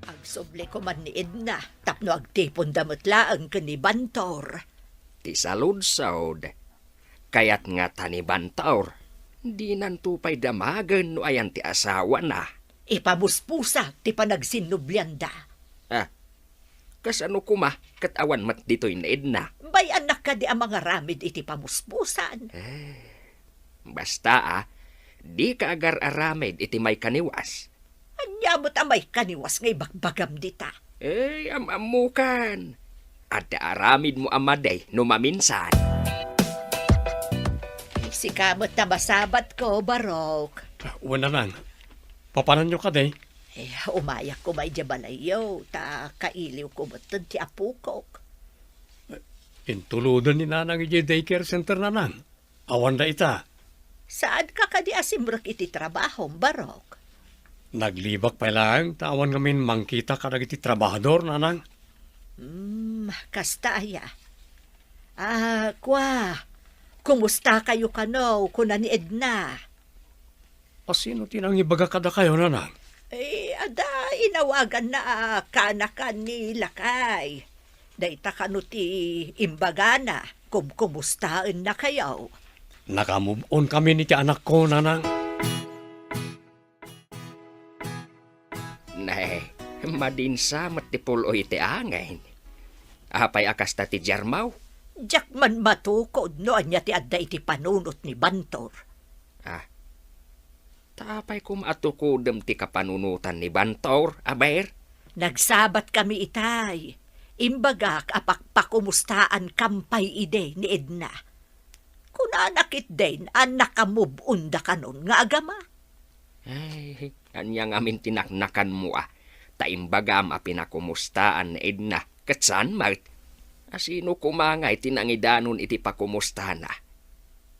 Agsubli koman ni Edna tapno agtiponda met laeng ken ni Bantor. Ti saludsod, kayat ngata ni Bantor, dinanto pay damagen no ayan ti asawana. Ipamuspusa ti panagsinnublianda. Ah, kasano koma ket awan met ditoy ni Edna? Bay-annak kadi a mangaramid iti pamuspusan? Eh, basta a, dika agar-aramid iti maikaniwas. Ania met a maikaniwas nga ibagbagam dita? Eh, am-ammokan. Adda aramidmo a madi no maminsan. Eh, sika met ta masabatko, Barok. Wen, Nanang. Papananyo kadi? Eh, umayak koma idiay balayyo, ta kailiwko metten ti apokok. Intuloden ni Nanang idiay daycare center, Nanang. Awan da ita. Saanka kadi a simrek iti trabahom, Barok? Naglibak pay laeng ta awan ngamin mangkita kadagiti trabahador, Nanang. Hmm, kasta aya. Ah, kua, kumustakayo kano, kuna ni Edna? A, sino ti nangibaga kadakayo, Nanang? Eh, adda inawaganna a kaanakan ni lakay. Dayta kano ti imbagana, kumkumustaennakayo. Naka-move on kami ni ti anakko, Nanang. Nay, madinsa met ti pul-oy iti angin. Apay a kasta ti diarmaw? Diak man matukod no ania ti adda iti panunot ni Bantor. Ah, ta apay koma a tukodem ti kapanunotan ni Bantor, aber? Nagsabat kami itay. Imbagak a pakpakumustaan kam pay idi ni Edna. Kunana ketdin a naka-move on da kanon nga agama. Ay, ania ngamin ti naknakanmo a? Ta imbagam a pinakumustaan ni Edna, ket saan met. A sino koma ngay ti nangidanon iti pakumustana?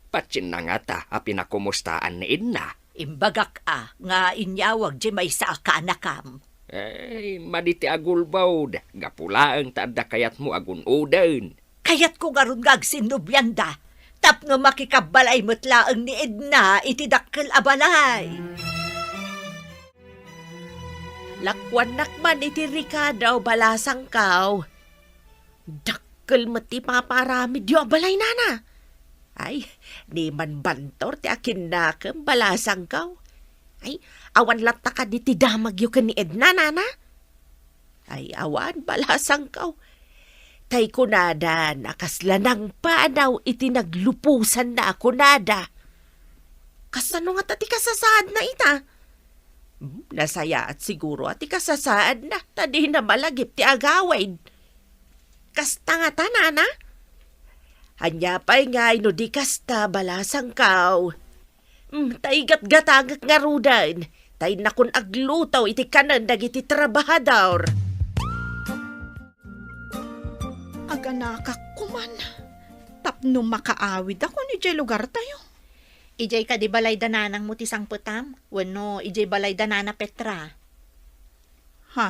Patien na ngata a pinakumustaan ni Edna? Imbagak a nga inyawag di maysa a kaanakam. Ay, madi ti agulbod, gapu laeng ta adda kayatmo a gun-oden. Kayatko ngarud nga agsinnublianda, tapno makikabbalay met laeng ni Edna iti dakkel a balay. Lakuannak man iti rekado, balasangkaw. Dakkel met ti papaaramidyo a balay, nana. Ay, ni Manbantor ti akinnakem, balasangkaw. Ay, awan latta kadi ti damagyo ken ni Edna, nana? Ay, awan, balasangkaw. Tay kunada, nakasla nangpanaw iti nagluposanna a kunada. Kasano ngata ti kasasaadna ita? Hmm, nasayaat siguro a ti kasasaadna, ta dina malagip ti agawid. Kasta ngata, nana? Ania pay ngay no di kasta, balasangkaw? Hmm, ta igatgatangek ngaruden, ta innakon agluto iti kanen dagiti trabahador. Aganakak koman, tapno makaawidakon idiay lugartayo. Idiay kadi balay da nanangmo ti sangpetam, wenno idiay balay da nana Petra? Ha?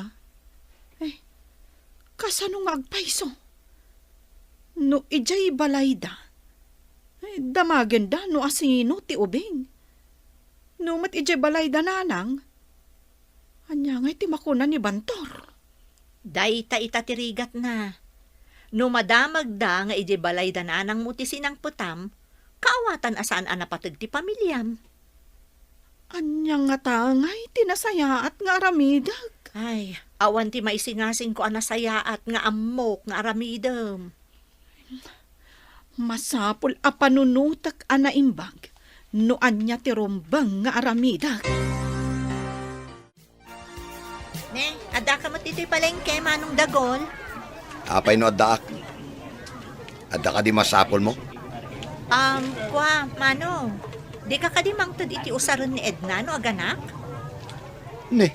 Eh, kasano nga agpayso? No idiay balayda, eh, damagenda no asino ti ubing. No met idiay balayda nanang, ania ngay ti makuna ni Bantor? Dayta ita ti rigatna. No madamagda nga idiay balayda nanangmo ti sinangpetam, kaawatan a saan a napateg ti pamiliam. Ania ngata ngay ti nasayaat nga aramidek? Ay, awan ti maisingasingko a nasayaat nga ammok nga aramidem. Masapul a panunotek a naimbag no ania ti rumbeng nga aramidek. Ne, addaka met itoy palengke, Manong Dagol? Apay no addaak? Adda kadi masapulmo? Um, kua, Manong, dika kadi mangted iti usaren ni Edna no aganak? Ne,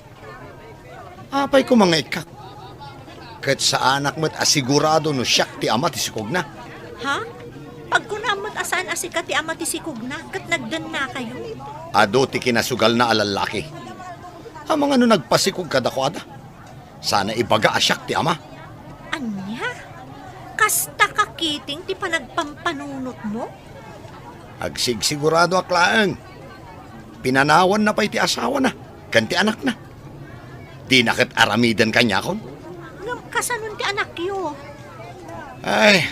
apay koma nga ikkak? Ket saanak met a sigurado no siak ti ama ti sikogna. Ha? Pagkunam met a saan a sika ti ama ti sikogna ket nagdennakayo? Adu ti kinasugalna a lallaki. Amangan no nagpasikog kadakuada. Sana ibaga a siak ti ama. Ania? Kasta kakiting ti panagpampanunotmo? Agsigsiguradoak laeng. Pinanawanna pay ti asawana ken ti anakna. Dina ket aramiden kaniakon. Ngem kasanon ti anakyo? Ay,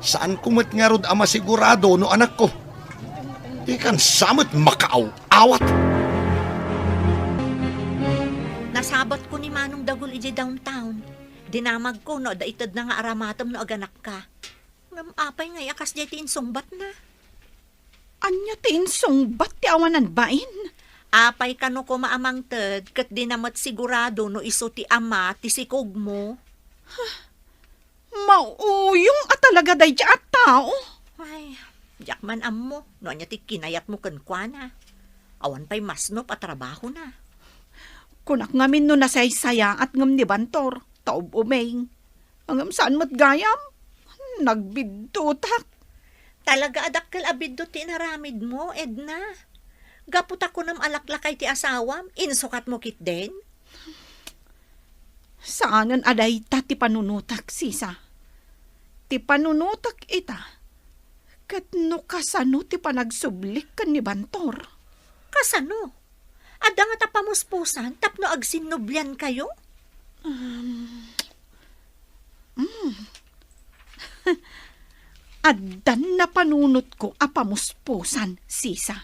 saanko met ngarud a masigurado no anakko. Dikan sa met makaaw-awat. Nasabatko ni Manong Dagul idiay downtown. Dinamagko no adda itedna nga aramatem no aganakka. Ngem apay ngay a kasdiay ti insungbatna? Ania ti insungbat ti awanan bain? Apay kano koma a mangted ket dina met sigurado no isu ti ama ti sikogmo? Mauyong a talaga daydiay a tao. Ay, diak man ammo no ania ti kinayatmo kenkuana. Awan pay masnop a trabahona. Kunak ngamin no nasaysayaat ngem ni Bantor, ta ub-umeng. Ngem saan met gayam? Nagbiddutak. Talaga a dakkel a biddut ti inaramidmo, Edna. Gapu ta kunam a laklakay ti asawam, insukatmo ketdin? Saanen a dayta ti panunotak, sisa. Ti panunotak ita, ket no kasano ti panagsublik ken ni Bantor. Kasano? Adda ngata pamuspusan tapno agsinnubliankayo? Um, mm. Addan napanunotko a pamuspusan, sisa.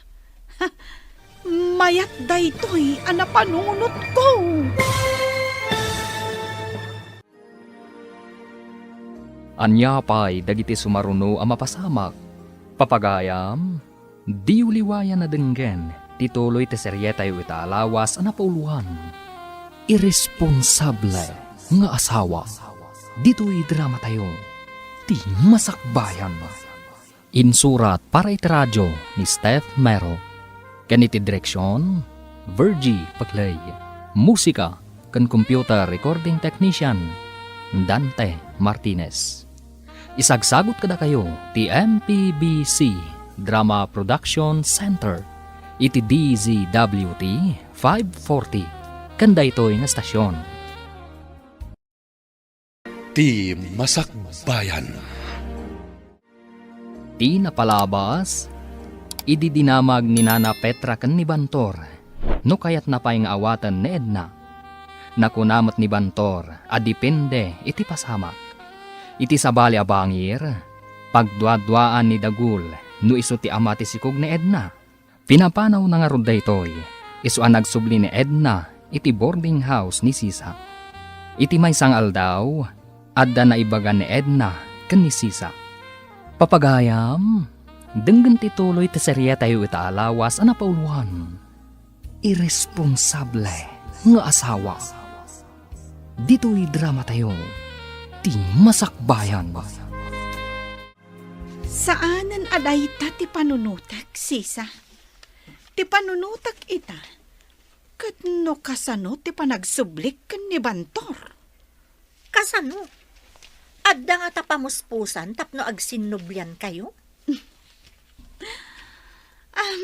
Mayat daytoy a napanunotko. Ania pay dagiti sumaruno a mapasamak? Papagayam, diyo liwayan a denggen ti tuloy ti serietayo ita a lawas a napauluan, Iresponsable nga Asawa. Ditoy dramatayo, Ti Masakbayan. Insurat para iti radio ni Steph Mero. Ken iti direksion, Virgie Pagley. Musika, ken computer recording technician, Dante Martinez. Isagsagut kadakayo ti M P B C Drama Production Center iti D Z W T five forty ken daytoy nga stasyon. Ti Masakbayan. Ti napalabas, idi dinamag ni Nana Petra ken ni Bantor, no kayatna pay nga awaten ni Edna. Nakuna met ni Bantor a depende iti pasamak. Iti sabali a bangir, pagduaduaan ni Dagul no isu ti ama ti sikog ni Edna. Pinapanawna ngarud daytoy, isu a nagsubli ni Edna iti boarding house ni Sisa. Iti maysa nga aldaw, adda naibaga ni Edna ken ni Sisa. Papagayam, denggen ti tuloy ti serietayo ita a lawas a napauloan. Irresponsable nga asawa. Ditoy dramatayo, ti Masakbayan. Saanen a dayta ti panunotek, Sisa. Ti panunotek ita, ket no kasano ti panagsublik ken ni Bantor? Kasano? Adda ngata pamuspusan tapno agsinnubliankayo? Am,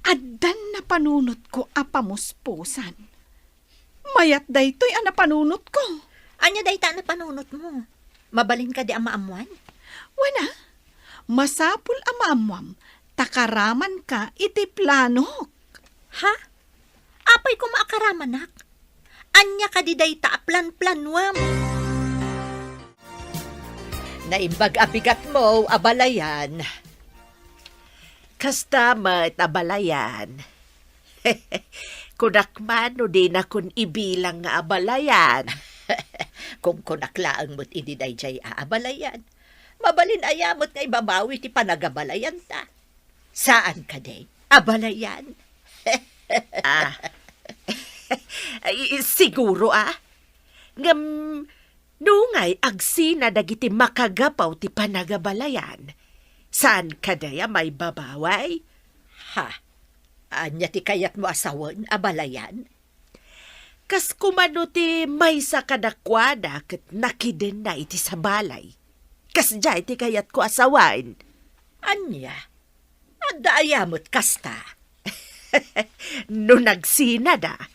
addan napanunotko a pamuspusan. Mayat daytoy a napanunotko. Ania dayta a napanunotmo? Mabalin kadi a maammuan? Wen a, masapul a maammuam, ta karamanka iti planok. Ha? Apay koma a karamanak? Ania kadi dayta a planplanuam? Naimbag a bigatmo, abalayan. Kasta met, abalayan. Kunak man no dinakon ibilang nga abalayan. Kunkunak laeng met idi daydiay a abalayan. Mabalin aya met nga ibabawi ti panagabalayanta? Saan kadi? Abalayan? Ah. Ay, siguro, ah. Ngem, nungay agsina dagiti makagapu ti panagabalayan, saan kadi a maibabaway? Ha? Ania ti kayatmo a sawen, abalayan? Kas kumano ti maysa kadakuada ket nakidenna iti sabalay. Kasdiay ti kayatko a sawen. Ania? Adda aya met kasta? No nagsinada,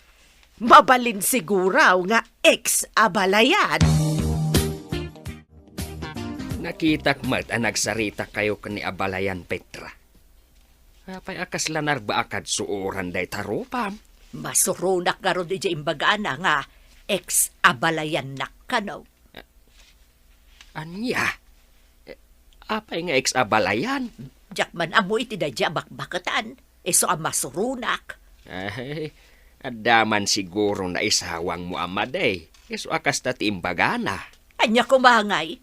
mabalin siguro nga ex-abalayan. Nakitak met a nagsaritakayo ken ni abalayan, Petra. Apay a kasla narbaakad suoran dayta rupam? Masuronak ngarud idiay imbagana nga ex-abalayannak kano. Ania? Eh, apay nga ex-abalayan? Diak man ammo iti daydiay a bakbaketan. Isu a masuronak. Ay, adda man siguro naisawangmo a madi. Isu a kasta ti imbagana. Ania koma ngay?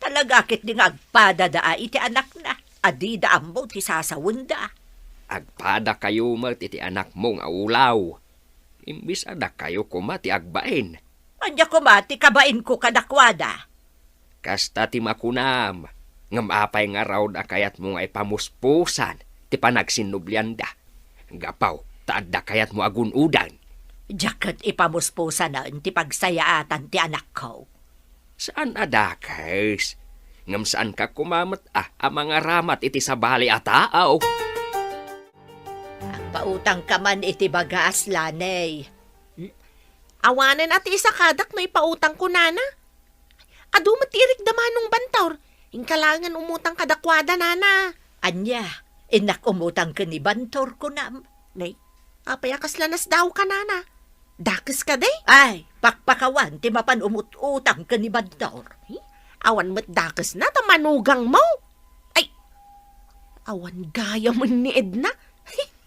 Talaga ketdi nga agpadada iti anakna a dida ammo ti sasawenda. Agpadakayo met iti anakmo nga ulaw. Imbes a dakayo koma ti agbain. Ania koma ti kabainko kadakuada? Kasta ti makunam, ngem apay ngarud a kayatmo nga ipamuspusan ti panagsinnublianda? Gapu ta adda kayatmo a gun-odan. Diak ket ipamuspusanen ti pagsayaatan ti anakko. Saan a dakes, ngem saanka koma met a, a mangaramat iti sabali a tao. Agpautangka man iti bagas, Laney. Hmm? Awanen a ti isakadak no ipautangko, nana. Adu met ti irikda Manong Bantor. Inka laengen umutang kadakuada, nana. Ania? Innak umutang ken ni Bantor, kunam? Nay, apay a kasla nasdaawka, nana? Dakes kadi? Ay, pakpakawan ti mapan umut-utang ken ni Bantor. Hmm? Awan met dakesna ta manugangmo. Ay, awan gayamen ni Edna.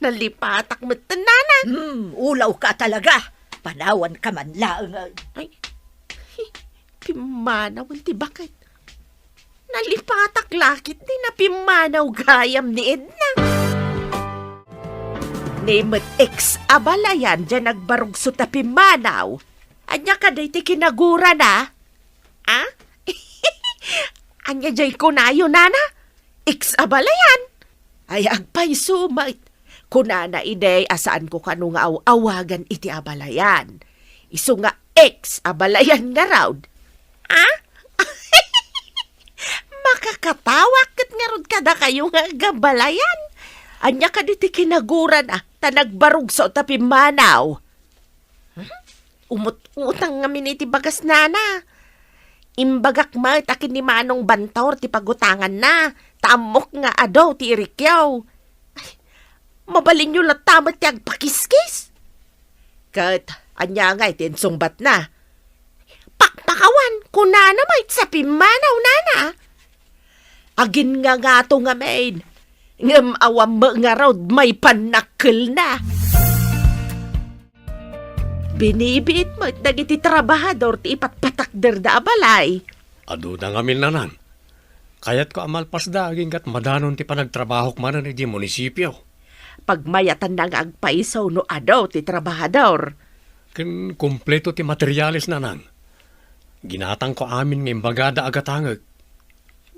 Nalipatak met, nana. Hmm, ulawka talaga. Panawanka man laeng. Ay, pimmanawen ti baket. Nalipatak la ketdi napimmanaw gayam ni Edna. Ni met ex-abalayan diay nagbarugso ta pimmanaw. Ania kadi ti kinagurana? Ah? Ania diay kunayo, nana? Ex-abalayan? Ay, agpayso met. Kunana idi a saanko kano nga aw-awagan iti abalayan. Isu nga ex a balayan ngarud. Ah? Makakatawak ket ngarud kadakayo nga agbalayan. Ania kadi ti kinaguran, ah, ta nagbarugso ta pimmanaw? Hmm? Umut-utang ngamin iti bagasnana. Imbagak met a ken ni Manong Bantor ti pagutanganna, ta ammok nga adu ti irikyo. Ay, mabalinyo latta met ti agpakiskis. Ket ania ngay ti insungbatna? Pakpakawan, kunana met sa pimmanaw, nana. Aginngangato ngamin, ngem awan met ngarud maipanakkelna. Binibiit met dagiti trabahador ti ipatpatakderda a balay. Aduna ngamin, nanang. Kayatko a malpasda aginggat madanon ti panagtrabahok manen idi munisipio. Pagmayatanna nga agpaiso no adu ti trabahador. Ken kompleto ti materiales, nanang. Ginatangko amin nga imbagada a gatangek.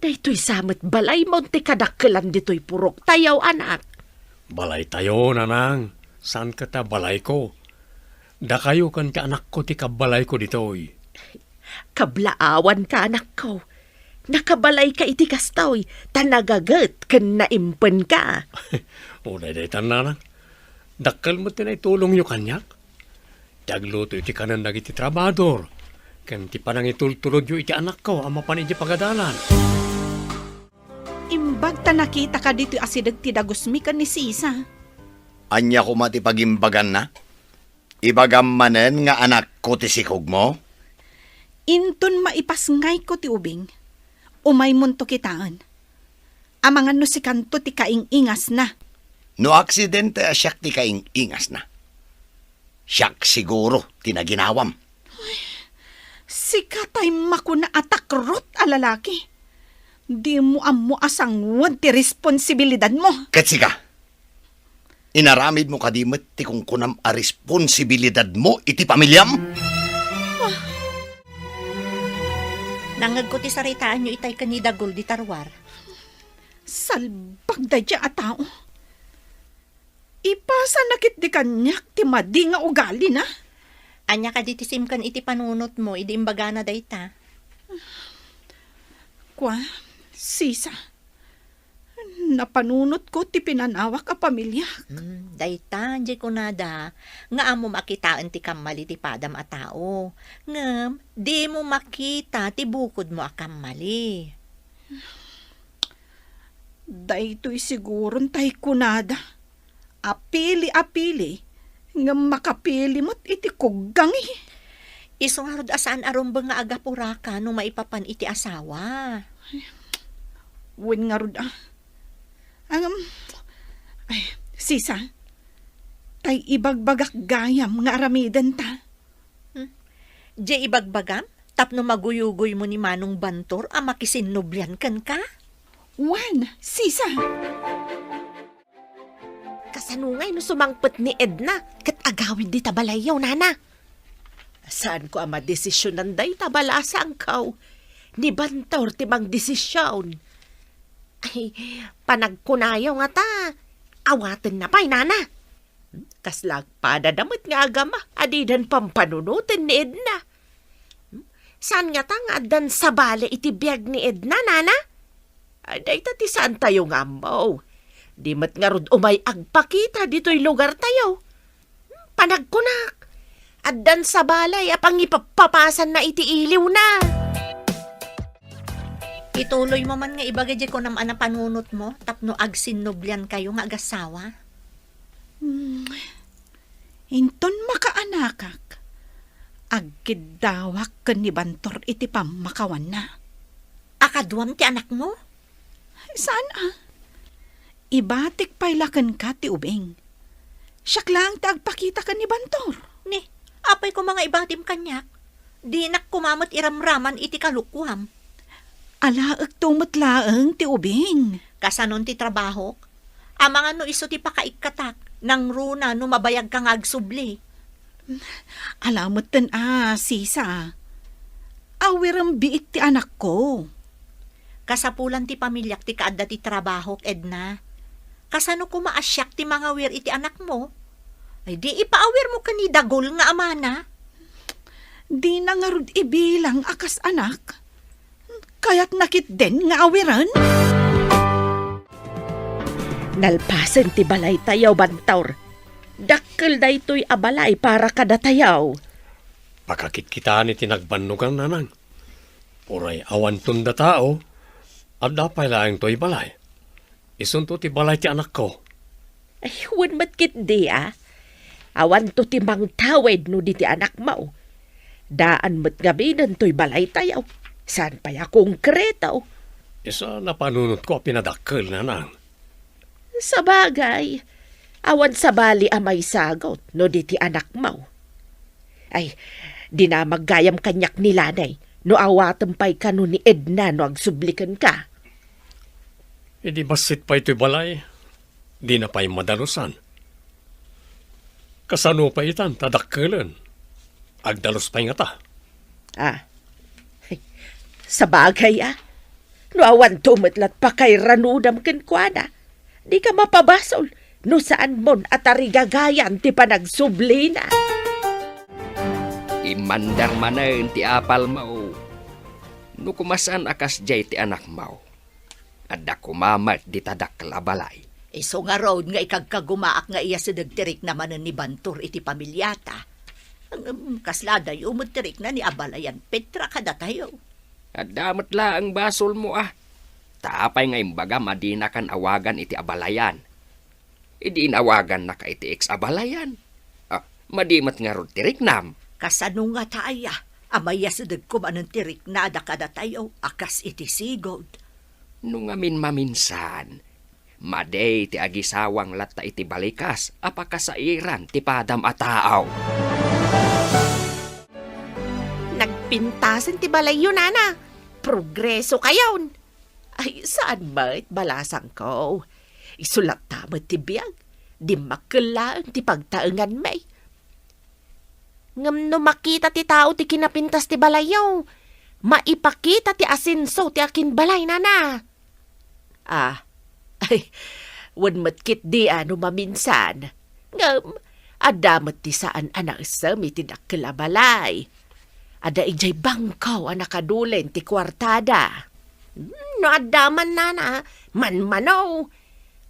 Daytoy sa met balaymo ti kadakkelan ditoy puroktayo, anak. Balaytayo, nanang. Saan ket a balayko. Dakayo ken ti anakko ti kabbalayko ditoy. Kablaawanka, anakko. Nakabalayka iti kastoy, ta nagaget ken naimpenka. O, dayditan, nanang. Dakkel met ti naitulongyo kaniak. Ti agluto iti kanen dagiti trabahador, ken ti panangitultulodyo iti anakko a mapan iti pagadalan. Imbag ta nakitaka ditoy asideg ti dagusmi ken ni Sisa. Ania koma ti pagimbaganna? Ibagam manen nga anakko ti sikogmo? Inton maipasngayko ti ubing, umaymonto kitaen. Amangan no sikanto ti kaing-ingasna. No aksidente a siak ti kaing-ingasna, siak siguro ti naginawam. Sika tay makuna a takrot a lalaki. Dimo ammo a sanguan ti responsibilidadmo. Ket sika, inaramidmo kadi met ti kunkunam a responsibilidadmo iti pamiliam? Nangngegko ti saritaanyo itay ken ni Dagul dita ruar. Salbag daydiay a tao. Ipasana ketdi kaniak ti madi nga ugalina. Ania kadi ti simken iti panunotmo idi imbagana dayta? Kua, Sisa, napanunotko ti pinanawak a pamiliak. Hmm, dayta, diay kunada, nga ammom a kitaen ti kammali ti padam a tao. Ngem, dimo makita ti bukodmo a kammali. Daytoy siguron tay kunada, apili-apili, ngem makapili met iti kuggangi. Isu ngarud a saan a rumbeng nga agapuraka no maipapan iti asawa. Wen ngarud a. Ngem, ay, Sisa, tay ibagbagak gayam nga aramidenta. Hmm? Diay ibagbagam tapno maguyugoymo ni Manong Bantor a makisinnublian kenka? Wen, Sisa. Kasano ngay no sumangpet ni Edna ket agawid dita balayyo, nana? Saanko a madesisionan dayta, balasangko. Ni Bantor ti mangdesisyon. Ay, panagkunayo ngata, awatenna pay, nana. Kasla agpadada met nga agama a didan pampanunoten ni Edna. Saan ngata nga addan sabali iti biag ni Edna, nana? Ay, dayta ti saantayo nga ammo. Di met ngarud umay agpakita ditoy lugartayo. Panagkunak, addan sabali a pangipappapasanna iti iliwna. Ituloymo man nga ibaga diay kunam a napanunotmo tapno agsinnubliankayo nga agassawa. Hmm. Inton makaanakak, agkiddawak ken ni Bantor iti pammakawanna. A kaduam ti anakmo? Saan a. Ibatik pay la kenka ti ubing. Siak laeng ti agpakita ken ni Bantor. Ni, apay koma nga ibatim kaniak? Dinak koma met iramraman iti kalukuam. Alaekto met laeng ti ubing. Kasanon ti trabahok? Amangan no isu ti pakaikkatak, nangruna no mabayagka nga agsubli. Ala metten a, Sisa. Awirem biit ti anakko. Kasapulan ti pamiliak ti kaadda ti trabahok, Edna. Kasano koma a siak ti mangawir iti anakmo? Ay, di ipaawirmo ken ni Dagul nga amana. Dina ngarud ibilang a kas anak. Kayatna ketdin nga awiren? Nalpasen ti balaytayo, Bantor. Dakkel daytoy a balay para kadatayo. Pakakitkitaan iti nagbannogan, nanang. Uray awanton datao, adda pay laeng toy balay. Isunto ti balay ti anakko. Ay, wen met ketdi a. Awanto ti mangtawid no di ti anakmo. Daan met ngaminen toy balaytayo. Saan pay a konkreto. Isu a napanunotko a pinadakkel, nanang. Sabagay, awan sabali a maisagut no di ti anakmo. Ay, dinamag gayam kaniak ni Lani no awatem pay kano ni Edna no agsubli kenka. Idi bassit pay toy balay, dina pay madalusan. Kasano pay itan ta dakkelen? Agdalus pay ngata. Ah. Sabagay a. No awanto met lat pakairanudam kenkuana, dika mapabasol no saanmon a tarigagayan ti panagsublina. Immandar manen ti apalmo. No koma saan a kasdiay ti anakmo, adda koma met dita dakkel a balay. Isu ngarud nga ikagkagumaak nga iyasideg ti rikna manen ni Bantor iti pamiliata. Ngem kasla adayo met ti rikna ni abalayan Petra kadatayo. Adda met laeng basolmo a. Ta apay nga imbagam a dinakan awagan iti abalayan? Idi inawagannaka iti ex abalayan, ah, madi met ngarud ti riknam. Kasano ngata aya a maiyasidegko manen ti riknada kadatayo a kas iti sigud? No ngamin maminsan, madi ti agisawang latta iti balikas a pakasairan ti padam a tao. Nagpintasen ti balayyo, nana. Progreso kayon. Ay, saan met, balasangko. Isu latta met ti biag. Dimmakkel laeng ti pagtaenganmi. Ngem no makita ti tao ti kinapintas ti balayyo, maipakita ti asenso ti akinbalay, nana. Ah, ay, wen met ketdi a no maminsan. Ngem, adda met ti saan a naisem iti dakkel a balay. Adda idiay bangko a nakadulen ti kuartada. Hmm, no adda man, nana, manmano.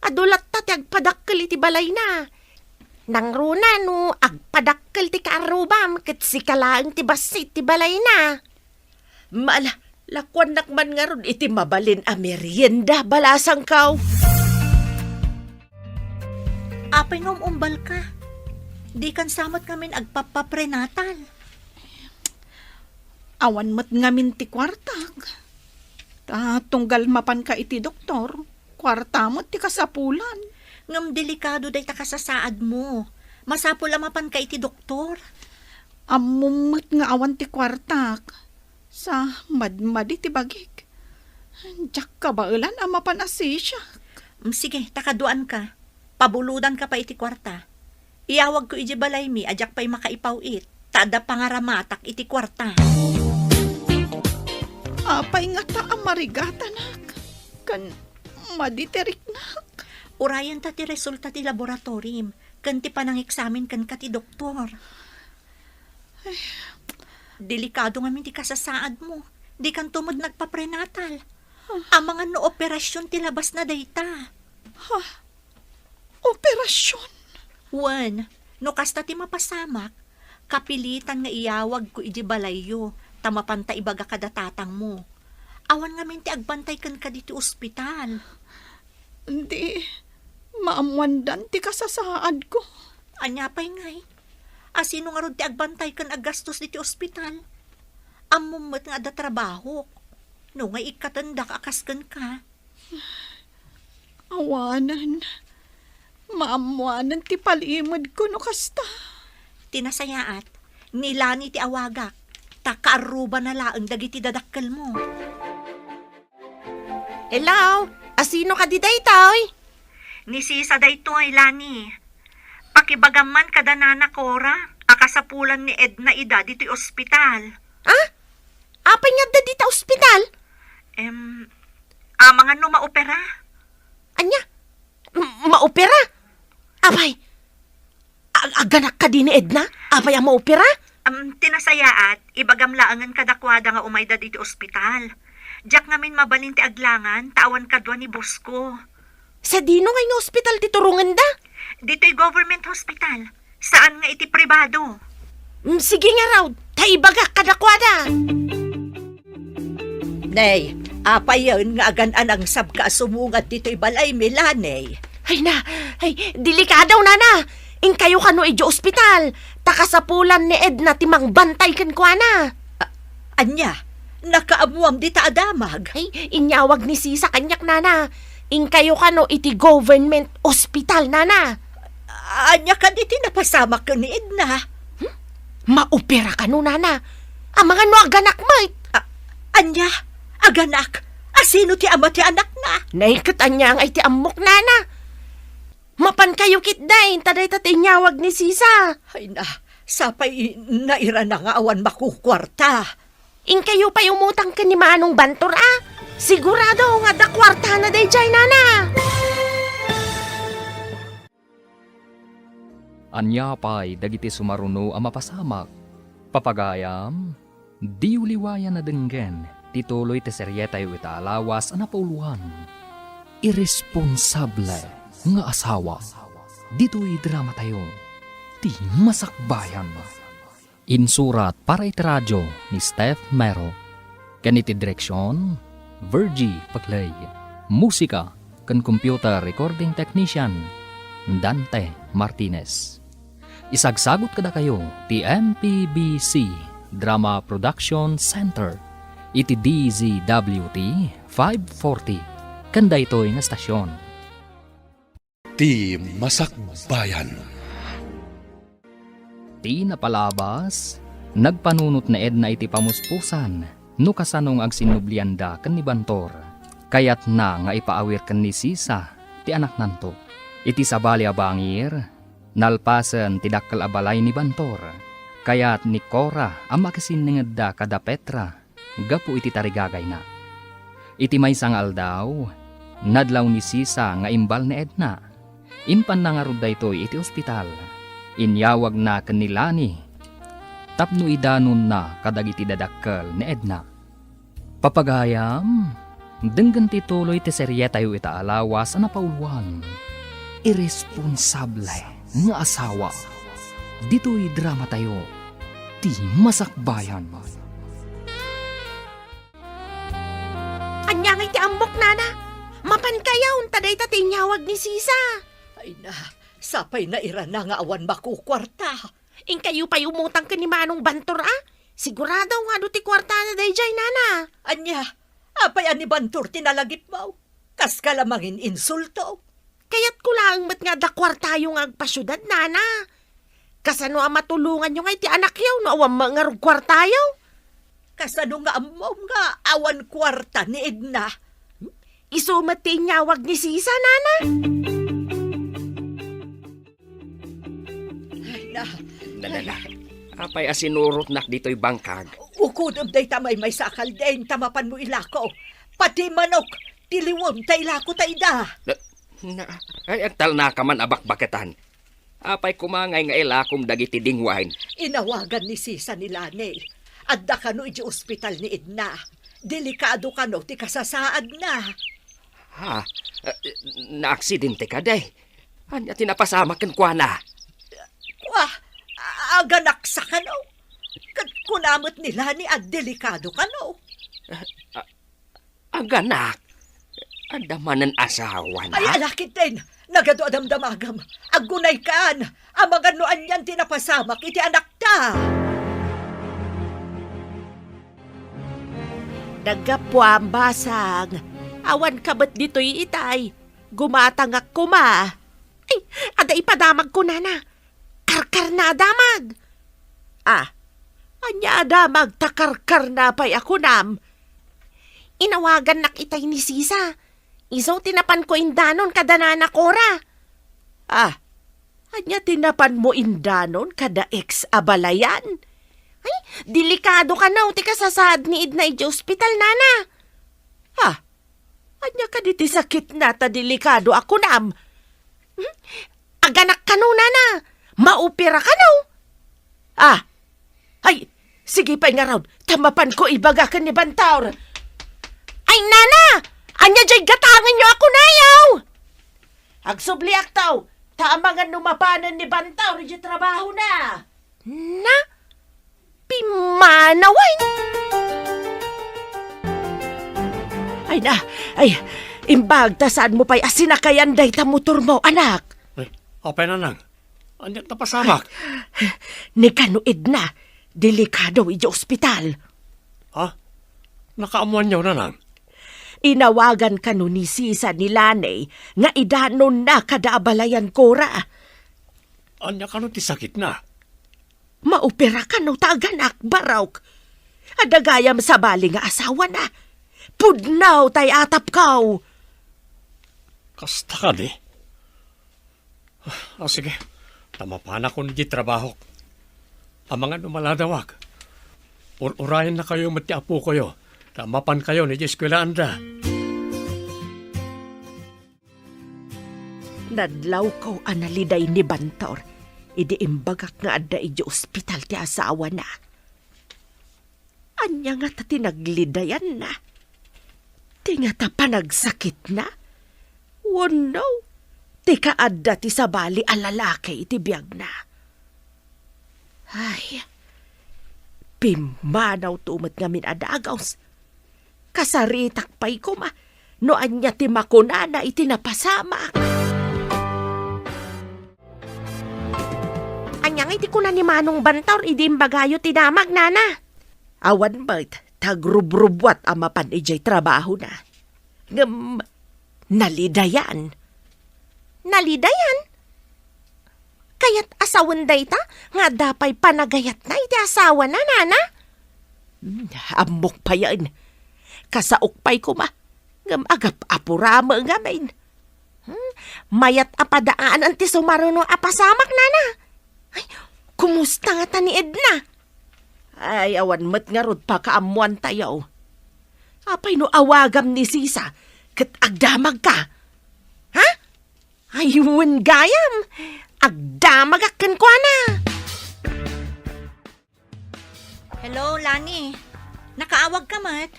Adu latta ti agpadakkel iti balayna. Nangruna no agpadakkel ti kaarrubam ket sika laeng ti bassit ti balayna. Mala, lakuannak man ngarud iti mabalin a merienda, balasangko. Apay nga um-umbalka? Dikan sa met ngamin agpappaprenatal. Awan met ngamin ti kuartak. Ta tunggal mapanka iti doktor, kuarta met ti kasapulan. Ngem delikado dayta kasasaadmo. Masapul a mapanka iti doktor. Ammom met nga awan ti kuartak. Sa madmadi ti bagik. Diak kabaelan a mapan a sisiak. Mm, sige, ta kaduaanka. Pabulodanka pay iti kuarta. Iyawagko idiay balaymi a diak pay makaipaw-it, ta adda pangaramatak iti kuarta. Apay ngata a marigatanak ken madi ti riknak? Urayenta ti resulta ti laboratorim ken ti panangeksamin kenka ti doktor. Ay. Delikado ngamin ti kasasaadmo. Dikanto met nagpaprenatal. Amangan no operasion ti labasna dayta. Ha? Operasion? Wen, no kasta ti mapasamak, kapilitan nga iyawagko idiay balayyo, ta mapanta ibaga kada tatangmo. Awan ngamin ti agbantay kenka ditoy ospital. Di, maammoandan ti kasasaadko. Ania pay ngay? A sino ngarud ti agbantay ken aggastos ditoy ospital? Ammom met nga adda trabahok. No ngay ikkatendak a kas kenka. Awanen. Maammoanen ti palimedko no kasta. Ti nasayaat, ni Lani ti awagak, ta kaarrubana laeng dagiti dadakkelmo. Hello? Asino kadi daytoy? Ni Sisa daytoy, Lani. Pakibagam man kada Nana Cora a kasapulan ni Edna ida ditoy ospital. Ah? Apay nga adda dita ospital? Em, amangan no maopera? Ania? M-, maopera? Apay, ag-, aganak kadi ni Edna? Apay a maopera? Am, ti nasayaat, ibagam laengen kadakuada nga umayda iti ospital. Diak ngamin mabalin ti aglangan, ta awan kadua ni boss ko. Sadino ngay nga ospital ti turongenda? Ditoy government hospital. Saan nga iti pribado. Mm, sige ngarud, ta ibagak kadakuada. Nay, apayen nga agan-anangsabka a sumungad ditoy balaymi, Lani? Ay na, ay, delikado, nana. Inkayo kano idiay ospital, ta kasapulan ni Edna ti mangbantay kenkuana. A-, ania? Nakaammuam dita a damag? Ay, inyawag ni Sisa kaniak, nana. Inkayo kano iti government hospital, nana. Ania kadi ti napasamak ken ni Edna? Hmm? Maopera kano, nana. Amangan no aganak met. A-, ania? Aganak? A sino ti ama ti anakna? Nay, ket ania ngay ti ammok, nana? Mapankayo ketdin, ta dayta ti inyawag ni Sisa. Ay na, sapay nairana nga awan makukuarta. Inkayo pay umutang ken ni Manong Bantor, a? Sigurado nga adda kuartana daydiay, nana. Ania pay dagiti sumaruno a mapasamak? Papagayam, diyo liwayan a denggen ti tuloy ti serietayo ita a lawas a napauluan, Irresponsable nga Asawa. Ditoy dramatayo, Ti Masakbayan. Insurat para iti radio ni Steph Mero, ken iti direksion, Virgie Paclay. Musika ken computer recording technician, Dante Martinez. Isagsagut kadakayo ti M P B C Drama Production Center iti D Z W T five forty ken daytoy nga estasion. Ti Masakbayan. Ti napalabas, nagpanunot ni Edna iti pamuspusan no kasano nga agsinnublianda ken ni Bantor. Kayatna nga ipaawir ken ni Sisa ti anaknanto. Iti sabali a bangir, nalpasen ti dakkel a balay ni Bantor. Kayat ni Cora a makisinningedda kada Petra gapu iti tarigagayna. Iti maysa nga aldaw, nadlaw ni Sisa nga imbal ni Edna. Impanna ngarud daytoy iti ospital. Inyawagna ken ni Lani tapno idanonna kadagiti dadakkel ni Edna. Papagayam, denggen ti tuloy ti serietayo ita a lawas a napauluan, Irresponsable nga Asawa. Ditoy dramatayo, Ti Masakbayan. Ania ngay ti ammok, nana? Mapankayo, ta dayta ti inyawag ni Sisa. Ay na, sapay nairana nga awan makukuarta. Inkayo pay umutang ken ni Manong Bantor, a? Sigurado nga adu ti kuartana daydiay, nana. Ania? Apay a ni Bantor ti nalagipmo? Kaska la mangin-insulto. Kayatko laeng met nga adda kuartayo nga agpasiudad, nana. Kasano a matulonganyo ngay ti anakyo no awan met ngarud kuartayo? Kasano nga ammom nga awan kuarta ni Edna? Isu met ti inyawag ni Sisa, nana. Ay, na. Na, na, na. Apay a sinurotnak ditoy bangkag? Ukodem dayta maymaysa a kalding ta mapanmo ilako. Pati manok, tiliwem ta ilako ta ida. Na, na, ay, agtalnaka man a bakbaketan. Apay koma ngay nga ilakom dagiti dingwain? Inawagan ni Sisa ni Lani. Adda kano iti ospital ni Edna. Delikado kano ti kasasaadna. Ha? Eh, naaksidente kadi? Ania ti napasamak kenkuana? Kua, a-, aganaksa kano. Ket kuna met ni Lani a delikado kano. Ah, ah, aganak? Adda manen asawana? Ay, alakid din. Nagadu a damdamagam. Aggunaykan. Amangan no anian ti napasamak iti anakta. Naggapuam, basang. Awan ka met ditoy itay. Gumatangak koma. Ay, adda ipadamagko, nana. Karkarna a damag. Ah, ania a damag ta karkarna pay a kunam? Inawagannak itay ni Sisa. Isu ti napanko indanon kada nana Cora. Ah, ania ti napanmo indanon kada ex a balayan? Ay, delikado kano ti kasasaad ni Edna iti ospital, nana. Ah, ania kadi ti sakitna ta delikado a kunam? Hmm? Aganak kano, nana? Maopera kano? Ah, Ay, sige pay ngarud, ta mapanko ibaga ken ni Bantor. Ay, nana! Ania jay gatangenyo a kunayo? Agsubliakto, ta amangan no mapanen ni Bantor iti trabahona. Na? Pimmanawen? Ay na, ay, imbag ta saanmo pay a sinakayan dayta motormo, anak. Ay, apay, nanang? Ania ti napasamak? Ni kano, Edna, delikado iti ospital. Ha? Nakaammoanyo, nanang? Inawagan kano ni Sisa ni Lani nga idanonna kada abalayan, Cora. Ania kano ti sakitna? Maopera kano ta aganak, barok. Adda gayam sabali nga asawana. Pudno tay atapko. Kasta kadi? Ah, sige. Ta mapanakon iti trabahok. Amangan no maladawak. Ur-urayennakayo met ti apokoyo, ta mapankayon iti eskuelaanda. Nadlawko a naliday ni Bantor idi imbagak nga adda iti ospital ti asawana. Ania ngata ti naglidayanna? Ti ngata panagsakitna? Wenno ti kaadda ti sabali a lalaki iti biagna? Ay, pimmanawto met ngamin a dagus. Kasaritak pay koma no ania ti makunana iti napasamak. Ania ngay ti kuna ni Manong Bantor idi imbagayo ti damag, nana? Awan met, ta agrubrubbuat a mapan idiay trabahona. Ngem, nalidayan. Nalidayan? Kayat a sawen dayta nga adda pay panagayatna iti asawana, nana? Hmm, ammok payen. Kasaok pay koma. Ngem agap-apurami ngamin. Hmm? Mayat a padaanan ti sumaruno a pasamak, nana. Ay, kumusta ngata ni Edna? Ay, awan met ngarud pakaammoantayo. Apay no awagam ni Sisa ket agdamagka? Ha? Ay, wen gayam, agdamagak kenkuana. Hello, Lani. Nakaawag ka met?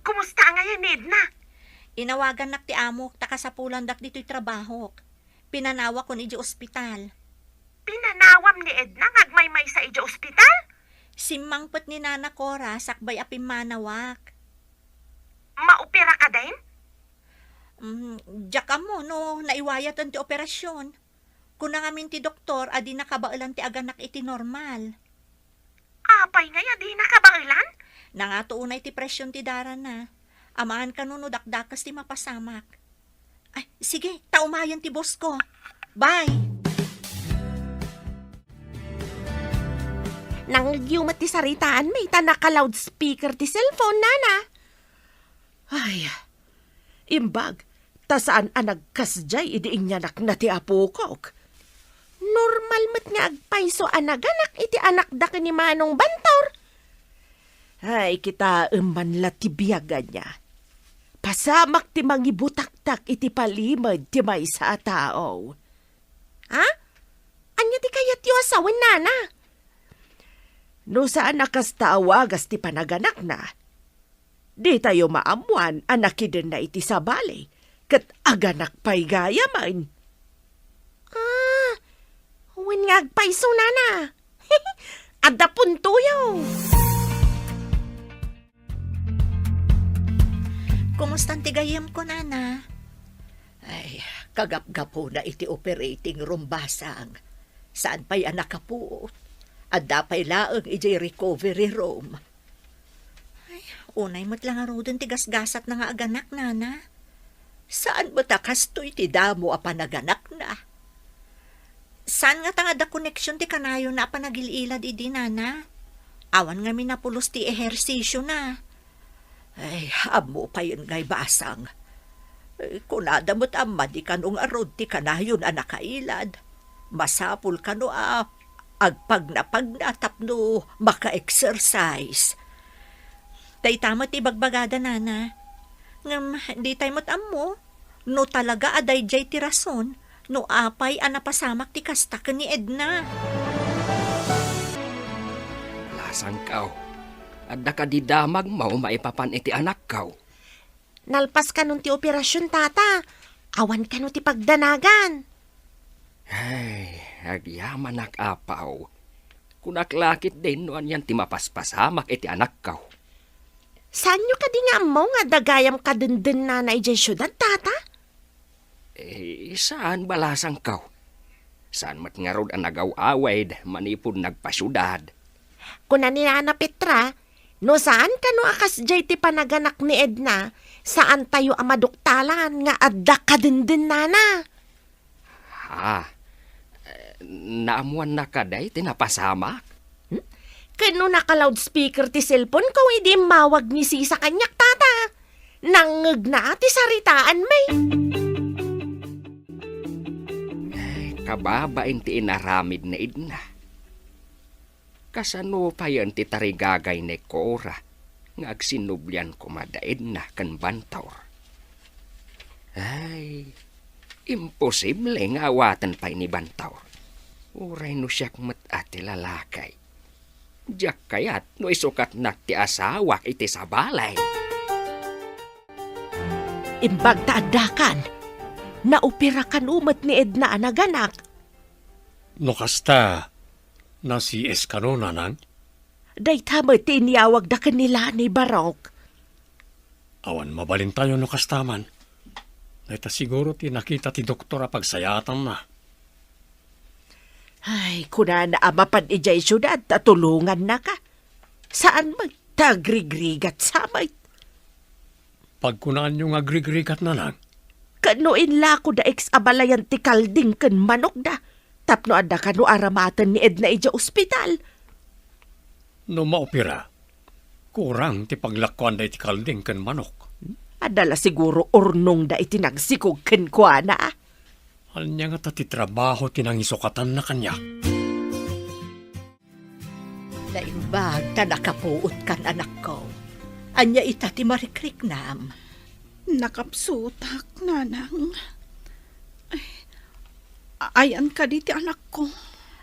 Kumusta ngayen ni Edna? Inawagannak ti amok ta kasapulandak ditoy trabahok. Pinanawakon idiay ospital. Pinanawam ni Edna nga agmaymaysa idiay ospital? Simmangpet ni Nana Cora sakbay a pimmanawak. Maopera kadi? Mm, diak ammo no naiwayaten ti operasyon. Kuna ngamin ti doktor a dina kabaelan ti aganak iti normal. Apay ngay a dina kabaelan? Nangato unay ti presyon ti darana. Amangan kano no dakdakes ti mapasamak. Ay, sige, ta umayen ti boss ko. Bye! Nangngegyo met ti saritaanmi ta naka-loudspeaker ti cellphone, nana. Ay, imbag, ta saan a nagkasdiay idi inyanakna ti apokok. Normal met nga agpayso a naganak iti anakda ken ni Manong Bantor. Ay, kitaem man la ti biag ania. Pasamak ti mangibutaktak iti palimed ti maysa a tao. Ha? Ania ti kayatyo a sawen, nana? No saan a kasta a wagas ti panaganakna, ditayo maammoan a nakidenna iti sabali ket aganak pay gayamen. Ah, wen nga agpayso, nana. Adda puntoyo. Kumustan ti gayyemko, nana? Ay, kagapgapuna iti operating room, basang. Saan pay a nakapuot. Adda pay laeng idiay recovery room. Ay, unay met la ngaruden ti gasgasatna nga aganak, nana. Saan met a kastoy ti damo a panaganakna. Saan ngata nga adda koneksion ti kanayonna a panagil-ilad idi, nana? Awan ngamin a pulos ti ehersisiona. Ay, ammo payen ngay, basang. Eh, kunada met a madi kano ngarud ti kanayon a nakailad. Masapul kano a agpagnapagna tapno maka-exercise. Dayta met ti ibagbagada, nana. Ngem, ditay met ammo no talaga a daydiay ti rason no apay a napasamak ti kasta ken ni Edna. Sangkaw, adda kadi damagmo maipapan iti anakkaw? Nalpas kanon ti operasion, Tata. Awan kano ti pagdanagan. Ay, agyamanak, Apaw. Kunak la ketdin no anian ti mapaspasamak iti anakkaw. Saanyo kadi nga ammo nga adda gayam kadendennana idiay siudad, Tata? Eh, saan balasangkaw? Saan met ngarud a nagaw-awid manipud nagpasiudad? Kuna ni Nana Petra, no saan kano a kasdiay ti panaganak ni Edna, saantayo a maduktalan nga adda kadendennana. Ha? Eh, naammoanna kadi ti napasamak? Hmm? Ken no naka-loudspeaker ti cellphone ko idi immawag ni Sisa kaniak, Tata. Nangngegna ti saritaanmi. Kababain ti inaramid ni Edna. Kasano payen ti tarigagay ni Cora nga agsinublian koma da Edna ken Bantor? Ay, imposible nga awaten pay ni Bantor. Uray no siak met a ti lalaki. Diak kayat no isukatnak ti asawak iti sabali. Imbag ta addakan, naopera kano met ni Edna a naganak. No kasta, na-C S kano, nanang? Dayta met ti inyawagda ken ni Lani, Barok. Awan mabalintayo no kasta man. Dayta siguro ti nakita ti doktor a pagsayaatanna. Ay, kunana a mapan idiay siudad ta tulongannaka. Saan met ta agrigrigat sa met. Pagkunaanyo nga agrigrigat, nanang? Ken no inlako da X abalayan ti kalding ken manokda, tapno adda kano aramaten ni Edna idiay ospital. No maopera, kurang ti paglakkuanda iti kalding ken manok. Adda la siguro urnongda iti nagsikog kenkuana. Ania ngata ti trabaho ti nangisukatanna kaniak? Naimbag ta nakapuotkan, anakko. Ania ita ti marikriknam? Nakapsutak, nanang. Ay, ayan kadi ti anakko?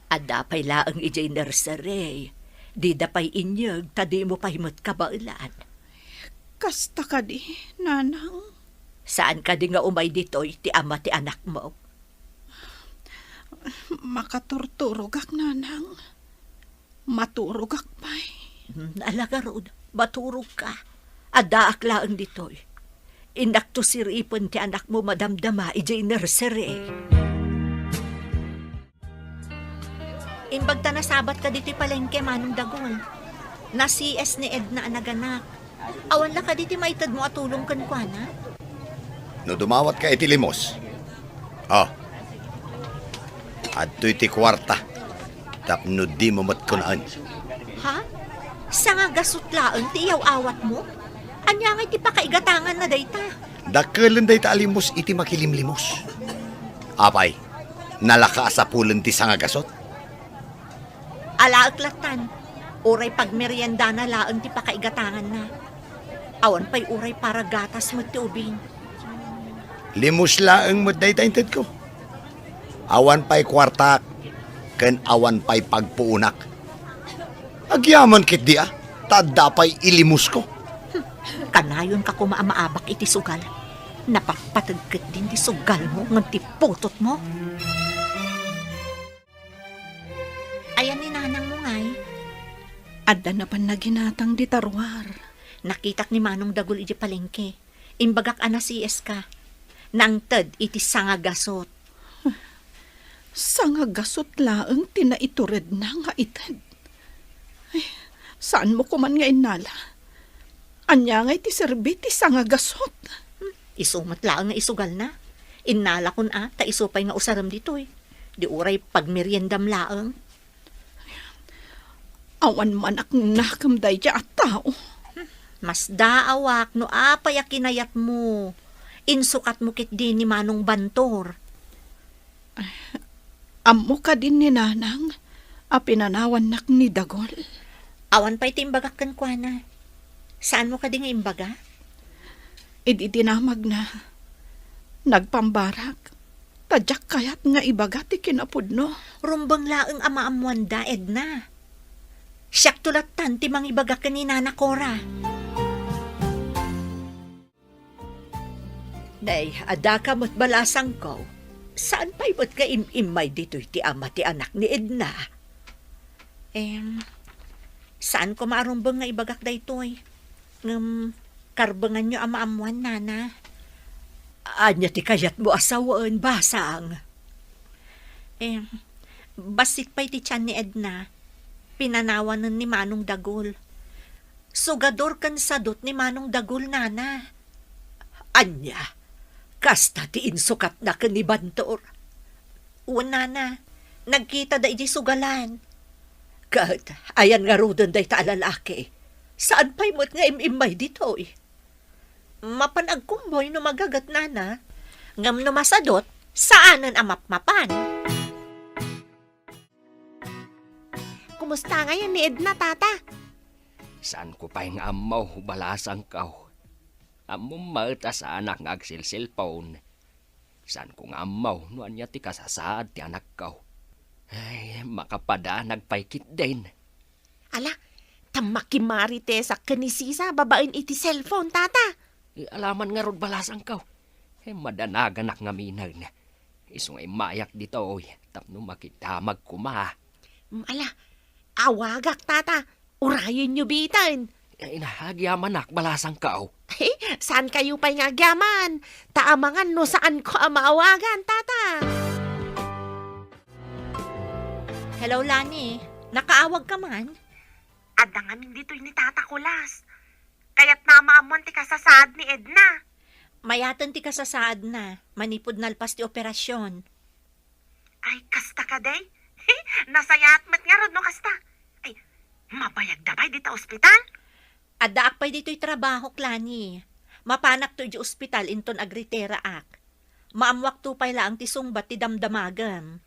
Adda pay laeng idiay nursery. Dida pay inyeg ta dimo pay met kabaelan. Kasta kadi, nanang? Saan kadi nga umay ditoy ti ama ti anakmo? Makaturturogak, nanang. Maturogak pay. Hmm, ala ngarud, maturogka. Addaak laeng ditoy. Innakto siripen ti anakmo madamdama idiay nursery. Imbag ta nasabatka ditoy palengke, Manong Dagul. Na-C S ni Edna a naganak. Awan la kadi ti maitedmo a tulong kenkuana? No dumawatka iti limos, ah, adtoy ti kuarta tapno dimo met kunaen. Ha? Sangagasut laeng ti iyaw-awatmo? Ania ngay ti pakaigatanganna dayta? Dakkelen dayta a limos iti makilimlimos. Apay, nalaka a sapulen ti sangagasut? Alaek lattan, uray pagmeriendana laeng ti pakaigatanganna. Awan pay uray para gatas met ti ubing. Limos laeng met dayta intedko. Awan pay kuartak, ken awan pay pagpuonak. Agyaman ketdi a, ta adda pay ilimosko. Hmm, kanayonka koma a maabak iti sugal. Napapateg ketdin ti sugalmo ngem ti putotmo. Ayan ni nanangmo ngay? Adda napan naginatang dita ruar. Nakitak ni Manong Dagul idiay palengke. Imbagak a na-C S ka. Nangted iti sangagasut. Sangagasut laeng ti naituredna nga ited. Ay, saanmo koman nga innala? Ania ngay ti serbi ti sangagasut? Hmm, isu met laeng nga isugalna. Innalakon a, ta isu pay nga usarem ditoy. Di uray pagmeriendam laeng. Awan man a kunakem daydiay a tao. Hmm, masdaawak no apay a kinayatmo. Insukatmo ketdi ni Manong Bantor. Ammo kadi ni Nanang a pinanawannak ni Dagul? Awan pay ti imbagak kenkuana. Saanmo kadi nga imbaga? Idi dinamagna, nagpambarak, ta diak kayat nga ibaga ti kinapudno. Rumbeng laeng a maammoanda, Edna. Siakto lattan ti mangibaga ken ni Nana Cora. Nay, adda ka met balasangko. Saan pay met nga im-immay ditoy ti ama ti anak ni Edna? Em, saan ko maarumbeng nga ibagak daytoy. Ngem, karbenganyo a maammoan, Nana. Ania ti kayatmo a sawen, basang? Em, bassit pay ti tian ni Edna. Pinanawanen ni Manong Dagul. Sugador ken sadut ni Manong Dagul, Nana. Ania? Kasta ti insukatna ken ni Bantor? Wen, Nana, nagkitada idiay sugalan. Ket ayan ngaruden dayta a lalaki? Saan pay met nga im-immay ditoy? Mapan agkumboy no magaget, Nana. Ngem no masadut, saanen a mapmapan. Kumusta ngayen ni Edna, Tata? Saanko pay nga ammo, balasangko. Ammom met a saanak nga agselselpon. Saanko nga ammo no ania ti kasasaad ti anakko. Ay, makapadanag pay ketdin. Ala, ta makimaritesak ken ni Sisa babaen iti cellphone, Tata. Ay, ala man ngarud, balasangko. Ay, madanaganak ngaminen. Isu nga immayak ditoy tapno makidamag koma. Mm, ala, awagak, Tata. Urayenyo biten. Ay, na, agyamanak, balasangko. Saankayo pay nga agyaman? Ta amangan no saanko a maawagan, Tata. Hello, Lani. Nakaawag ka man? Adda ngamin ditoy ni Tata Kulas. Kayatna a maammoan ti kasasaad ni Edna. Mayaten ti kasasaadna, manipud nalpas ti operasyon. Ay, kasta kadi? Nasayaat met ngarud no kasta. Ay, mabayagda pay dita ospital? Addaak pay ditoy trabahok, Lani. Mapanakto idiay ospital inton agritiraak. Maammoakto pay laeng ti sungbat ti damdamagem.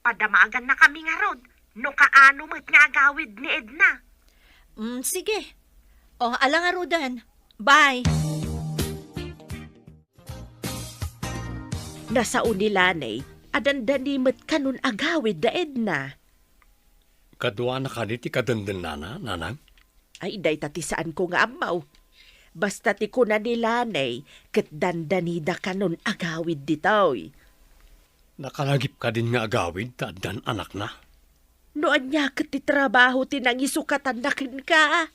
Padamagannakami ngarud no kaano met nga agawid ni Edna. Mm, sige. O, ala ngaruden. Bye. Nasao ni Lani a dandani met kanon agawid da Edna. Kaduana kadi ti kadendennana, Nanang? Ay, dayta ti saanko nga ammo. Basta ti kuna ni Lani, ket dandanida kanon agawid ditoy. Nakalagip kadin nga agawid ta addan anakna? No ania ket ti trabaho ti nangisukatanna kenka?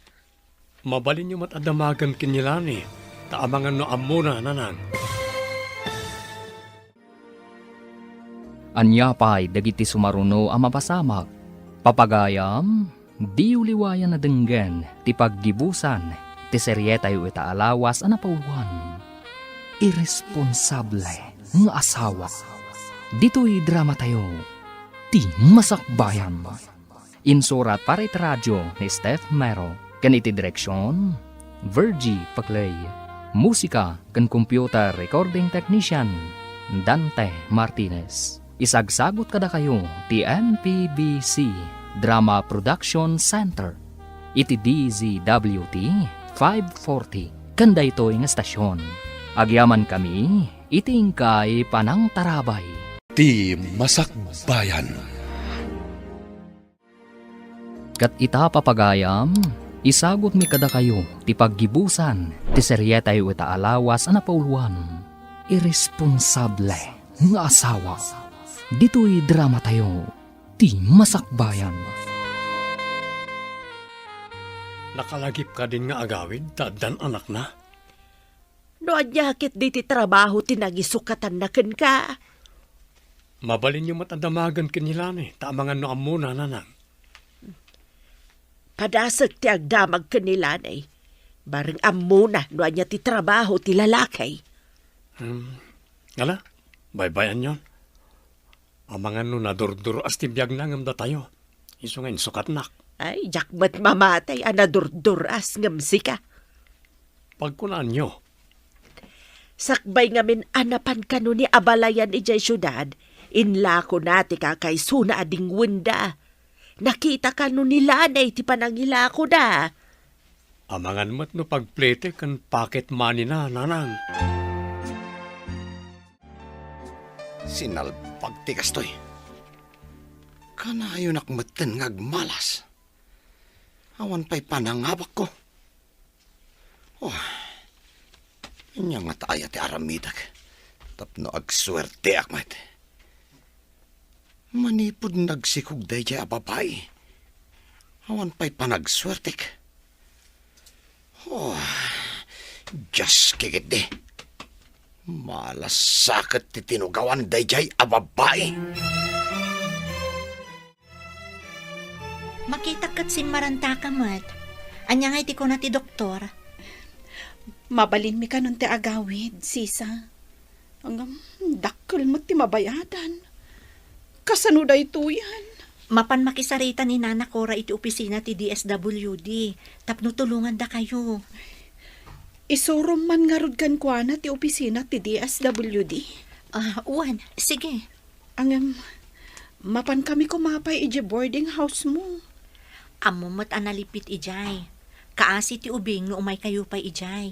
Mabalinyo met a damagen ken ni Lani, ta amangan no ammona, Nanang. Ania pay dagiti sumaruno a mapasamak? Papagayam, diyo liwayan a denggen ti paggibusan ti serietayo ita a lawas a napauluan, Irresponsable nga Asawa. Ditoy dramatayo, Ti Masakbayan. Insurat para iti radio ni Steph Mero, ken iti direksion, Virgie Paclay. Musika ken computer recording technician, Dante Martinez. Isagsagut kadakayo ti M P B C Drama Production Center iti D Z W T five forty ken daytoy nga estasion. Agyamankami iti inkay panangtarabay. Ti Masakbayan. Ket ita, papagayam, isagutmi kadakayo ti paggibusan ti serietayo ita a lawas a napauluan, Irresponsable nga Asawa. Ditoy dramatayo, Ti Masakbayan. Nakalagip kadin nga agawid ta addan anakna? No ania ket diti trabaho ti nangisukatanna kenka? Mabalinyo met a damagen ken ni Lani, ta amangan no ammona, Nanang. Padasek ti agdamag ken ni Lani. Bareng ammona no ania ti trabaho ti lalaki. Hmm. Ala, baybay-anyon. Amangan no nadurdur-as ti biagna ngem datayo. Isu nga insukatnak. Ay, diak met mamati a nadurdur-as ngem sika. Pagkunaanyo. Sakbay ngamin a napan kano ni abalayan idiay siudad, inlakona ti kakaisuna a dingwenda. Nakita kano ni Lani ti panangilakoda. Amangan met no pagplete ken pocket money-na, Nanang. Sinalbag ti kastoy. Kanayonak metten nga agmalas. Awan pay panangabakko. Oh, ania ngata aya ti aramidek tapno agsuerteak met? Manipud nagsikog daydiay a babai, awan pay panagsuertek. Oh, Dios, kikitdi. Malasakit ti tinugawan daydiay a babai. Makitak ket simmarantaka met. Ania ngay ti kuna ti doktor? Mabalinmi kanon ti agawid, sisa. Ngem, dakkel met ti mabayadan. Kasano daytoyen? Mapan makisarita ni Nana Cora iti opisina ti D S W D tapno tulongandakayo. Isurom man ngarud kenkuana ti opisina ti D S W D? Ah, wen, sige. Ngem, mapankami koma pay idiay boarding house mo. Ammom met a nalipit idiay. Kaasi ti ubing no umaykayo pay idiay.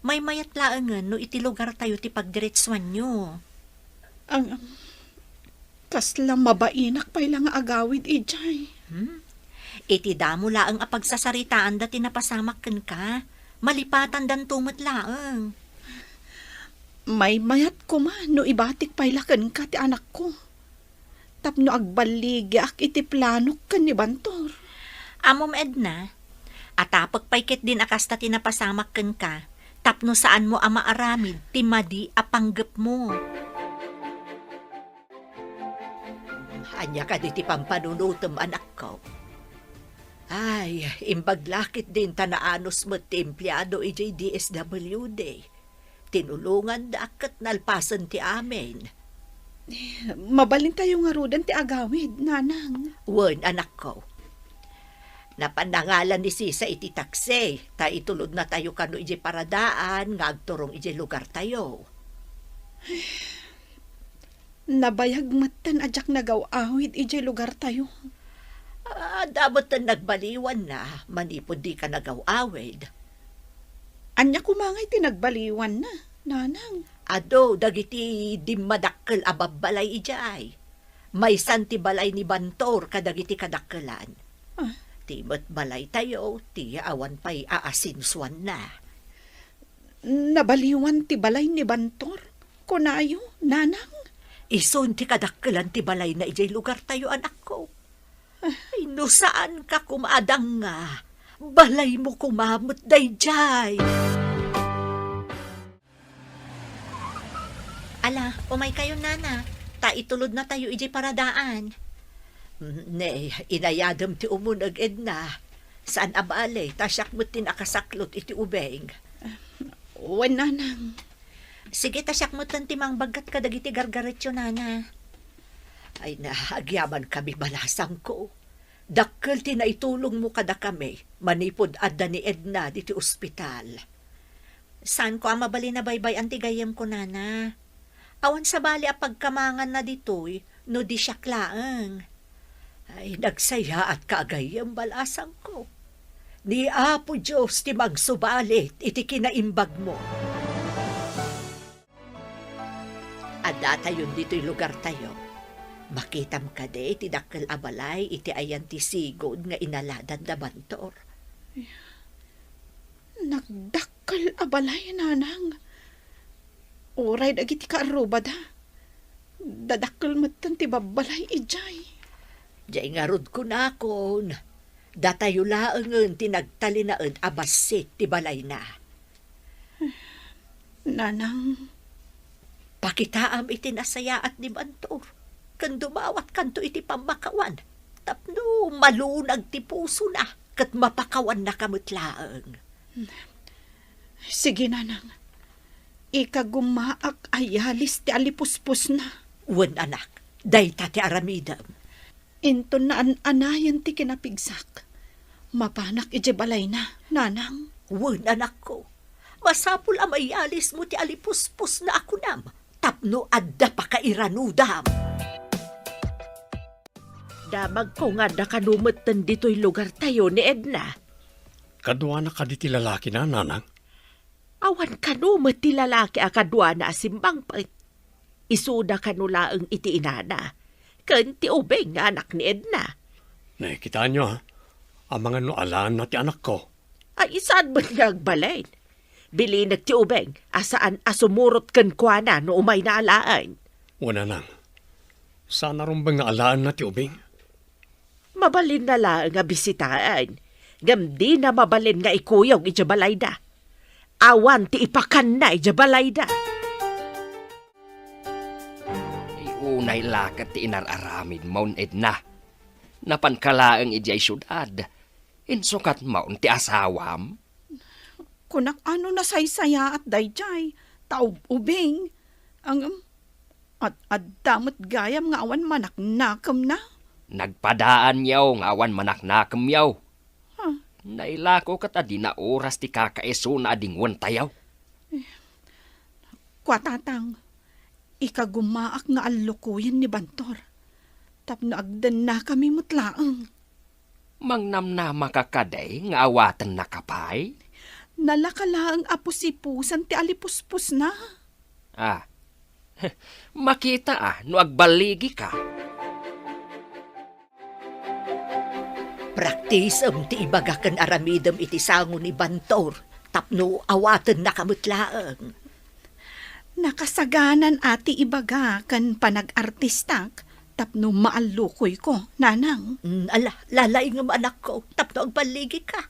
Maymayat laengen no iti lugartayo ti pagdiretsuanyo. Ngem, kasla mabainak pay la nga agawid idiay. Hmm? Iti damo laeng a pagsasaritaanda ti napasamak kenka, malipatandanto met laeng. Maymayat koma no ibatik pay la kenka ti anakko tapno agballigiak iti planok ken ni Bantor. Ammom, Edna, atapek pay ketdin a kasta ti napasamak kenka tapno saanmo a maaramid ti madi a panggepmo. Ania kadi ti pampanunotem, anakko? Ay, imbag la ketdin ta naanus met ti empleado idiay D S W D. Tinulongandak ket nalpasen ti amin. Mabalintayo ngaruden ti agawid, Nanang. Wen, anakko. Napan nangalan ni Sisa iti taksi, ta itulodnatayo kano idiay paradaan nga agturong idiay lugartayo. Nabayag metten a diak nagaw-awid idiay lugartayo. Adda metten nagbaliwanna manipud dika nagaw-awid. Ania koma ngay ti nagbaliwanna, Nanang? Adu dagiti dimmadakkel a babbalay idiay. Maysan ti balay ni Bantor kadagiti kadakkelan. Ah. Ti met balaytayo, ti awan pay aasensuanna. Nabaliwan ti balay ni Bantor, kunayo, Nanang? Isun ti kadakkelan ti balayna idiay lugartayo, anakko. Ay, no saanka koma a danga, balaymo koma met daydiay. Ala, umaykayo, Nana, ta itulodnatayo idiay paradaan. Ne, inayadem ti umuneg, Edna. Saan a bale, ta siak met ti nakasaklot iti ubing. Wen, Nanang. Sige, ta siak metten ti mangbaggat kadagiti gargaretyo, Nana. Ay na, agyamankami, balasangko. Dakkel ti naitulongmo kadakami manipud adda ni Edna diti ospital. Saanko a mabalin a baybay-an ti gayyemko, Nana. Awan sabali a pagkamanganna ditoy no di siak laeng. Ay, nagsayaatka a gayyem, balasangko. Ni Apo Dios ti mangsubalit iti kinaimbagmo. Addatayon ditoy lugartayo. Makitam kadi ti dakkel a balay iti ayan ti sigud nga inaladan da Bantor? Nagdakkel a balay, Nanang. Uray dagiti kaarrubada, dadakkel metten ti babbalay idiay. Diay ngarud kunakon, datayo laengen ti nagtalinaed a bassit ti balayna. Nanang. Pakitaam iti nasayaat ni Bantor, ken dumawatkanto iti pammakawan, tapno malunag ti pusona, ket mapakawannaka met laeng. Sige, Nanang. Ikagumaak a yalis ti alipusposna. Wen, anak, dayta ti aramidem. Inton naan-anayen ti kinapigsak, mapanak idiay balayna, Nanang. Wen, anakko. Masapul a mayalismo ti alipusposna a kunam tapno adda pakairanudam. Damagko nga adda kano metten ditoy lugartayo ni Edna. Kaduana kadi ti lalakina, Nanang? Awan kano met ti lalaki a kaduana a simmangpet. Isuda kano laeng iti inana ken ti ubing nga anak ni Edna. Ne, kitaenyo, ha? Amangan no alaenna ti anakko. Ay, saan met nga agbalin? Bilinek ti ubing a saan a sumurot kenkuana no umayna alaen. Wen, nanang. Saan a rumbeng nga alaenna ti ubing. Mabalinna laeng a bisitaen, ngem dina mabalin nga ikuyog idiay balayda. Awan ti ipakanna idiay balayda. Ay, unay la ket ti inar-aramidmon, Edna. Napanka laeng idiay siudad. Insukatmon ti asawam? Kunak a no nasaysayaat daydiay, ta ub-ubing. Ngem, ad-adda met gayam nga awan manaknakemna. Nagpadaanyo nga awan manaknakemyo. Huh. Nailako ket adina oras ti kakaisuna a dingwentayo. Kua, Tatang, ikagumaak nga allukoyen ni Bantor tapno agdennakami met laeng. Mangnamnamaka kadi nga awatennaka pay? Nalaka laeng a pusipusan ti alipuspusna. Ah, makita a no agballigika. Praktisem ti ibaga ken aramidem iti sango ni Bantor tapno awatennaka met laeng. Nakasaganan a ti ibaga ken panag-artistak tapno maallukoyko, nanang. Mm, ala, lalaingem, anakko, tapno agballigika.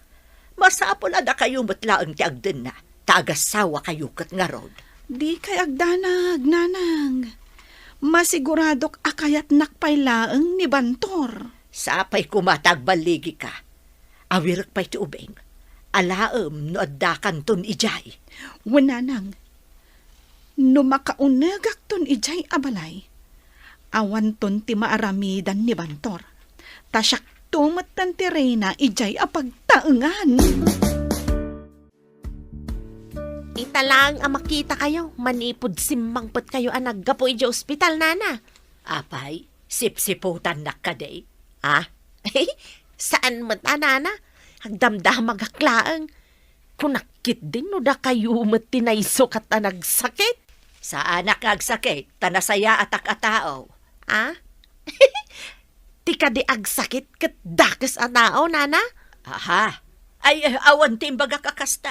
Masapul a dakayo met laeng ti agdenna, ta agasawakayo ket ngarud. Dikay agdanag, nanang. Masiguradok a kayatnak pay laeng ni Bantor. Sapay koma ta agballigika. Awirek pay ti ubing. Alaem no addakanton idiay. Wen, nanang. No makaunegakton idiay a balay, awanton ti maaramidan ni Bantor. Ta siakto metten ti reyna idiay a pagtaengan. Ita laeng a makitakayo, manipud simmangpetkayo a naggapu idiay ospital, nana. Apay, sipsiputannak kadi? Ah? Saan met a, nana. Agdamdamagak laeng. Kunak ketdi no dakayo met ti naisukat a nagsakit. Saanak nga agsakit, ta nasayaatak a tao. Ah? Ti kadi agsakit ket dakes a tao, nana? Aha. Ay, eh, awan ti imbagak a kasta.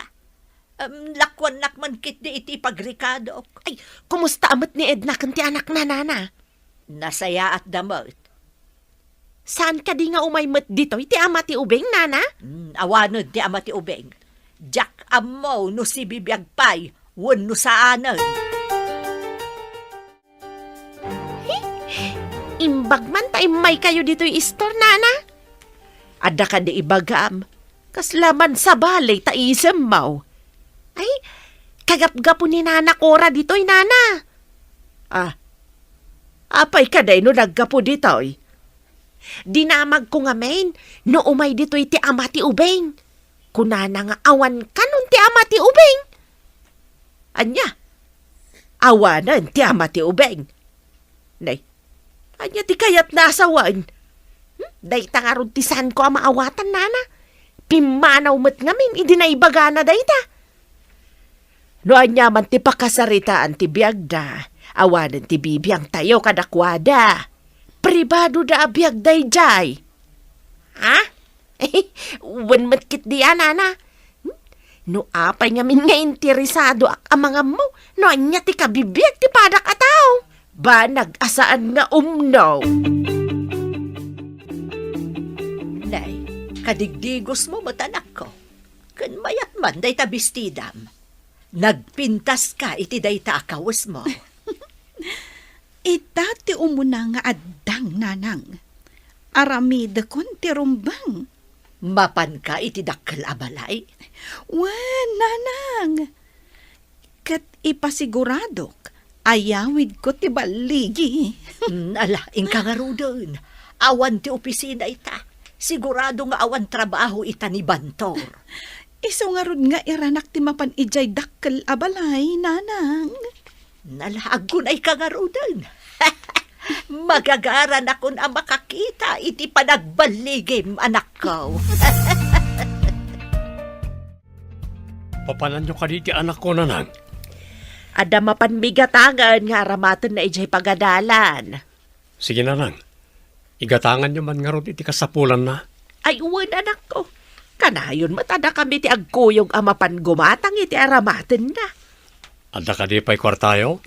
Em, lakuannak man ketdi iti pagrikadok. Ay, kumusta a met ni Edna ken ti anakna, nana? Nasayaatda met. Saan kadi nga umay met ditoy ti ama ti ubing, nana? Hmm, awanen ti ama ti ubing. Diak ammo no sibibiag pay wenno saanen. Imbag man ta immaykayo ditoy istor, nana? Adda kadi ibagam, kasla man sabali ta isemmo. Ay, kagapgapo ni Nana Cora ditoy, nana. Ah, apay kadi no naggapu ditoy? Dinamagko ngamin no umay ditoy ti ama ti ubing. Kunana nga awan kanon ti ama ti ubing. Ania? Awanen ti ama ti ubing. Nay, ania ti kayatna a sawen? Hmm? Dayta ngarud ti saanko a maawatan, nana. Pimmanaw met ngamin idi naibagana dayta. No ania man ti pakasaritaan ti biagda, awanen ti bibiangtayo kadakuada. Pribadoda a biag daydiay. Ha? Wen met ketdi a, nana. Hmm? No apay ngamin nga interesadoak a mangammo no ania ti kabibiag ti padak a tao, banag a saan nga umno. Nay, kadigdigosmo met, anakko. Ken mayat man dayta bestidam. Nagpintaska iti dayta a kawesmo. Ita ti umuna nga addang, nanang. Aramidekon ti rumbeng. Mapanka iti dakkel a balay? Wen, nanang. Ket ipasiguradok, ayawidko ti balligi. Mm, ala, inka ngaruden. Awan ti opisina ita. Sigurado nga awan trabaho ita ni Bantor. Isu ngarud nga iranak ti mapan idiay dakkel a balay, nanang. Nalaag ko na ika ngaruden. Magagaranakon a makakita iti panagballigim, anakko. Papananyo kadi ti anakko, nanang? Adda mapan migatangen nga aramatenna idiay pagadalan. Sige, nanang. Igatanganyo man ngarud iti kasapulanna. Ay, wen, anakko. Kanayon met a dakami ti agkuyog a mapan gumatang iti aramatenna. Adda kadi pay kuartayo?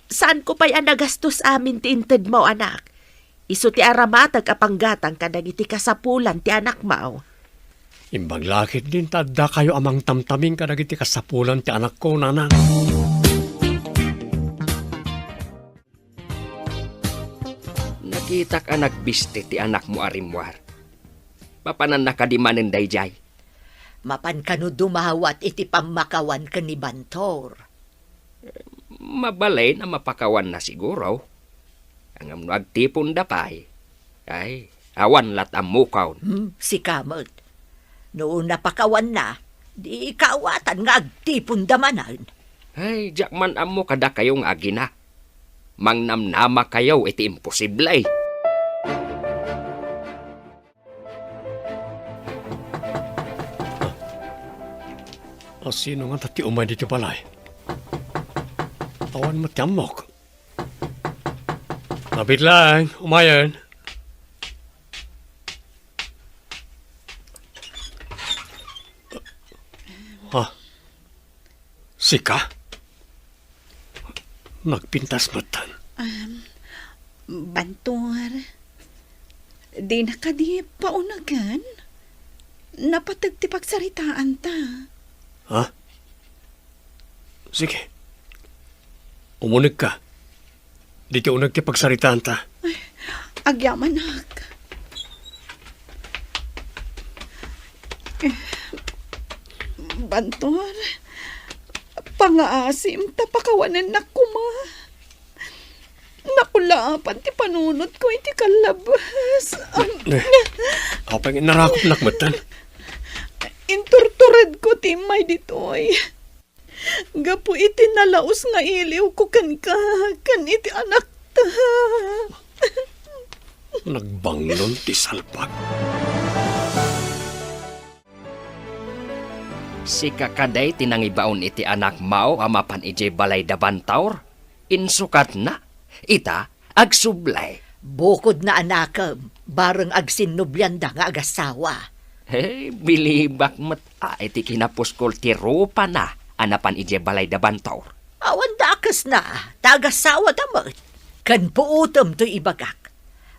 Saanko pay a nagastos amin ti intedmo, anak. Isu ti aramatek a panggatang kadagiti kasapulan ti anakmo. Imbag la ketdin ta addakayo a mangtamtaming kadagiti kasapulan ti anakko, nanang. Nakitak a nagbisti ti anakmo a rimmuar. Mapananna kadi manen daydiay? Mapan kano dumawat iti pammakawan ken ni Bantor? Mabalin a mapakawanna siguro. Ngem no agtiponda pay, ay, awan lat' ammokon. Hmm, sika met. No napakawanna, di kaawatan nga agtiponda manen. Ay, diak man ammo kadakayo nga agina. Mangnamnamakayo iti imposible. A, sino ngata ti umay ditoy balay? Awan met ti ammok. Nabiit laeng, umayen. Ha? Sika? Nagpintas metten. Um, Bantor, dina kadi paunegen? Napateg ti pagsaritaanta. Ha? Sige. Umunegka. Ditoy uneg ti pagsaritaanta. Ay, agyamanak. Bantor, pangaasim ta pakawanennak koma. Nakulaapan ti panunotko iti kallabas. Eh, apay nga narakopnak metten? Inturturedko ti immay ditoy. Gapu iti nalaus nga iliwko kenka, ken iti anakta. Nagbanglon ti salbag. Sika kadi ti nangibaon iti anakmo a mapan idiay balay da Bantor? Insukatna, ita, agsubli. Bukodna, anakem, bareng agsinnublianda nga agasawa. He, bilibak met a iti kinapuskol ti rupana a napan idiay balay da Bantor. Awan dakesna, ta agasawada met. Ken puotem toy ibagak.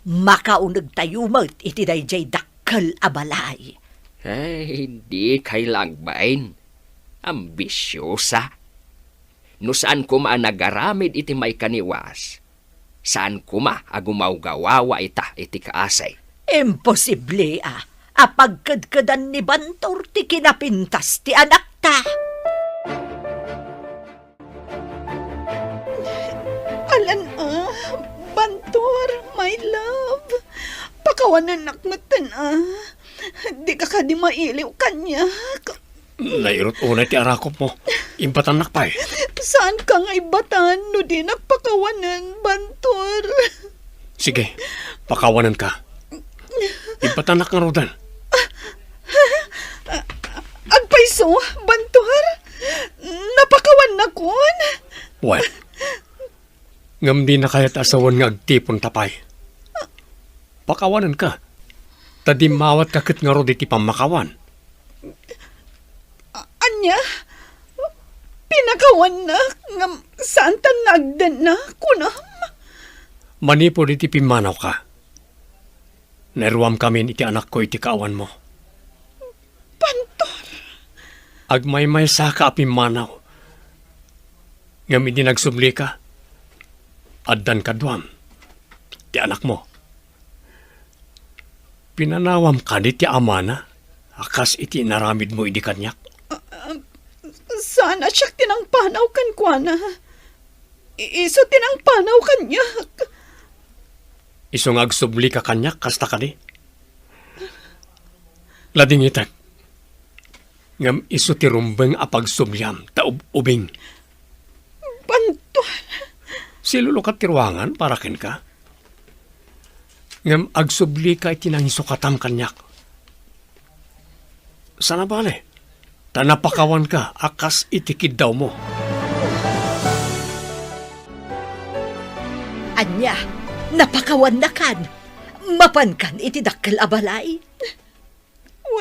Makaunegtayo met iti daydiay dakkel a balay. Ay, dikay la agbain. Ambisiosa. No saan koma a nagaramid iti maikaniwas, saan koma a gumawgawawa ita iti kaasi. Imposible a, a pagkedkedan ni Bantor ti kinapintas ti anakta. Alan, ah, Bantor, my love. Pakawanennak metten, ah. Dika kadi mailiw kaniak. Nairut unay ti arakopmo. Imbatannak pay. Saanka nga imbatan no dinak pakawanen, Bantor? Sige, pakawanenka. Imbatannak ngaruden. Agpayso, Bantor? Napakawannakon? Wen. Ngem dina kayat a sawen nga agtiponta pay. Pakawanenka. Ta dimmawatka ket ngarud iti pammakawan. A-, ania? Pinakawannak ngem saantan nga agdenna, kunam? Manipud iti pimmanawka, nairuamkamin iti anakko iti kaawanmo. Bantor! Agmaymaysaka a pimmanaw. Ngem idi nagsublika, addan kaduam, ti anakmo. Pinanawam kadi ti amana a kas iti inaramidmo idi kaniak? Ah, ah, saan a siak ti nangpanaw kenkuana. I-, isu ti nangpanaw kaniak. Isu nga agsublika kaniak, kasta kadi? Ladingitek. Ngem isu ti rumbeng a pagsubliam ta ub-ubing. Bantuan. Silulukat ti ruangan para kenka. Ngem agsublika iti nangisukatam kaniak. Sana bale, ta napakawanka a kas iti kiddawmo. Ania, napakawannakan? Mapankan iti dakkel a balay?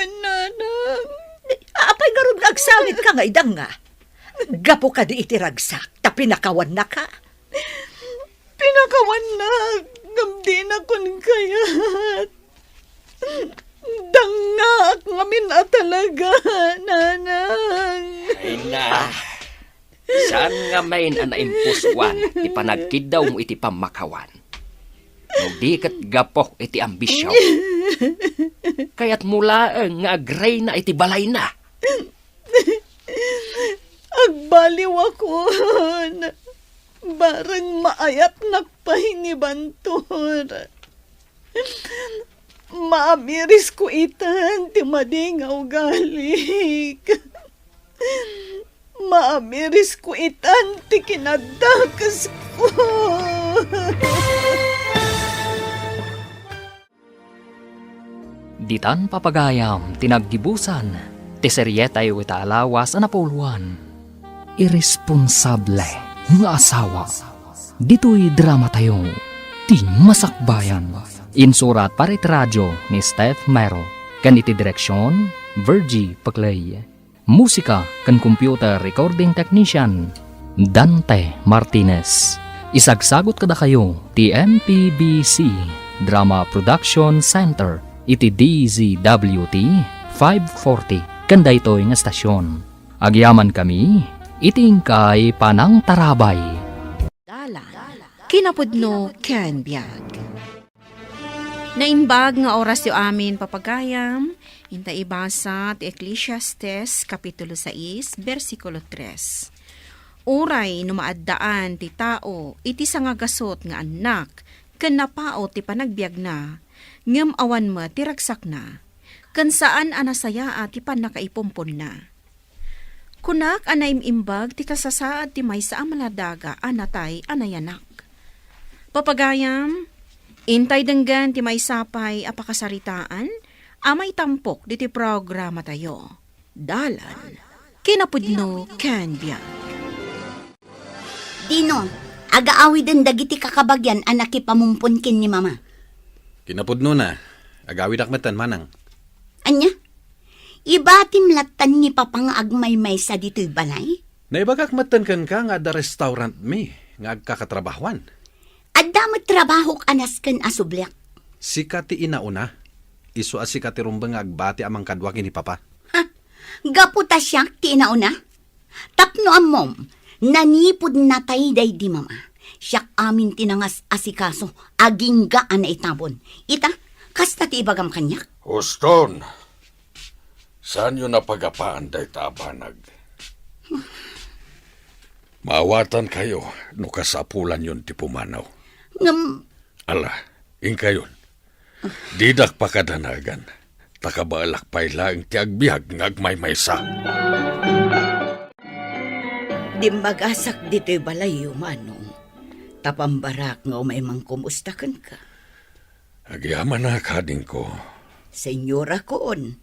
Nanang. Apay ngarud nga agsangitka nga idanga? Gapu kadi iti ragsak, ta pinakawannaka? Pinakawannak, ngem dinakon kayat. Dangaak ngamin a talaga, Nanang. Ay na. Saan ngamin a naimpusuan ti panagkiddawmo iti pammakawan? No di ket gapu iti ambisyon. Kayatmo laeng nga agreyna iti balayna. Agbaliwakon. Bareng maayatnak pay ni Bantor. Maamirisko itan ti madi nga ugalik. Maamirisko itan ti kinaddakesko. Ditan papagayam ti naggibusan ti serietayo ita a lawas a napuloan. Irresponsable nga asawa. Ditoy dramatayo, Ti Masakbayan. Insurat para iti radio ni Steph Mero, ken iti direksion, Virgie Paclay. Musika ken computer recording technician, Dante Martinez. Isagsagut kadakayo ti M P B C Drama Production Center iti D Z W T five forty ken daytoy nga estasion. Agyamankami iti inkay panangtarabay. Dalan, kinapudno ken biag. Naimbag nga orasyo amin, papagayam, inta ibasa ti Eclesiastes, Kapitulo sais, bersikulo tres. Uray no maaddaan ti tao iti sangagasut nga annak ken napaut ti panagbiagna, ngem awan met ti ragsakna, ken saan a nasayaat ti pannakaipumponna. Kunak a naim-imbag ti kasasaad ti maysa a maladaga a natay a nayanak. Papagayam, intay denggen ti maysa pay a pakasaritaan a maitampok ditoy programatayo. Dalan, kinapudno ken biag. Dino, agaawiden dagiti kakabagian a nakipamumpon ken ni Mama. Kinapudnona, agawidak metten, Manang. Ania? Ibatim lattan ni Papa nga agmaymaysa ditoy balay? Naibagak metten kenka nga adda restaurantmi nga agkakatrabahuan. Adda met trabahok a nasken a subliak. Sika ti inauna. Isu a sika ti rumbeng nga agbati a mangkadua ken ni Papa. Ha? Gapu ta siak ti inauna? Tapno ammom, nanipud natay daydi Mama, siak amin ti nangas-asikaso, agingga a naitabon. Ita, kasta ti ibagam kaniak. Uston, saanyo napagapaan dayta a banag. Maawatankayo no kasapulanyon ti pumanaw. Ngem, ala, inkayon. Didak pakadanagan, ta kabaelak pay laeng ti agbiag nga agmaymaysa. Dimmagasak ditoy balayyo, Manong. Ta pambarak nga umay mangkumusta kenka. Agyamanak, adingko. Senyorakon,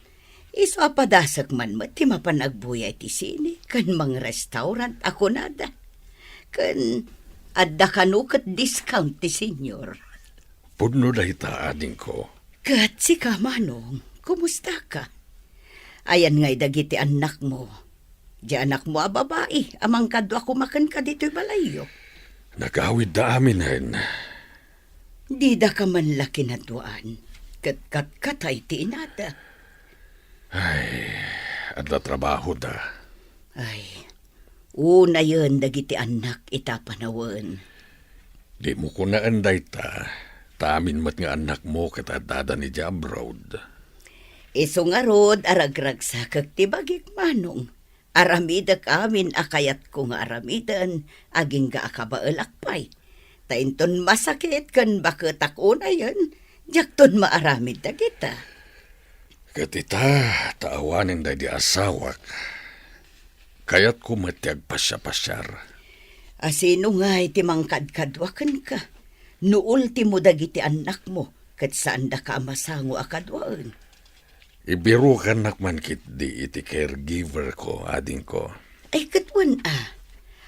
isu a padasek man met ti mapan agbuya iti sine ken mangrestaurant a kunada. Ken adda kano ket discount ti senyor. Pudno dayta, adingko. Ket sika, Manong, kumustaka? Ayan ngay dagiti annakmo? Di anakmo a babai a mangkadua koma kenka ditoy balayyo? Nagawidda aminen. Didaka man la kinaduaan, ket katkatay ti inada. Ay, adda trabahoda. Ay, unayen dagiti annak ita panawen. Dimo kunaen dayta, ta amin met nga annakmo ket addada idiay abroad. Isu ngarud a ragragsakek ti bagik, Manong. Aramidek amin a kayatko nga aramiden, agingga a kabaelak pay. Ta inton masakit ken baketak unayen, diakton maaramid dagita. Ket ita, ta awanen daydi asawak, kayatko met ti agpasiapasiar. A sino ngay ti mangkadkadua kenka? No ultimo dagiti annakmo, ket saandaka a masango a kaduaen. Ibirukannak man ketdi iti caregiver ko, adingko. Ay, ket wen a.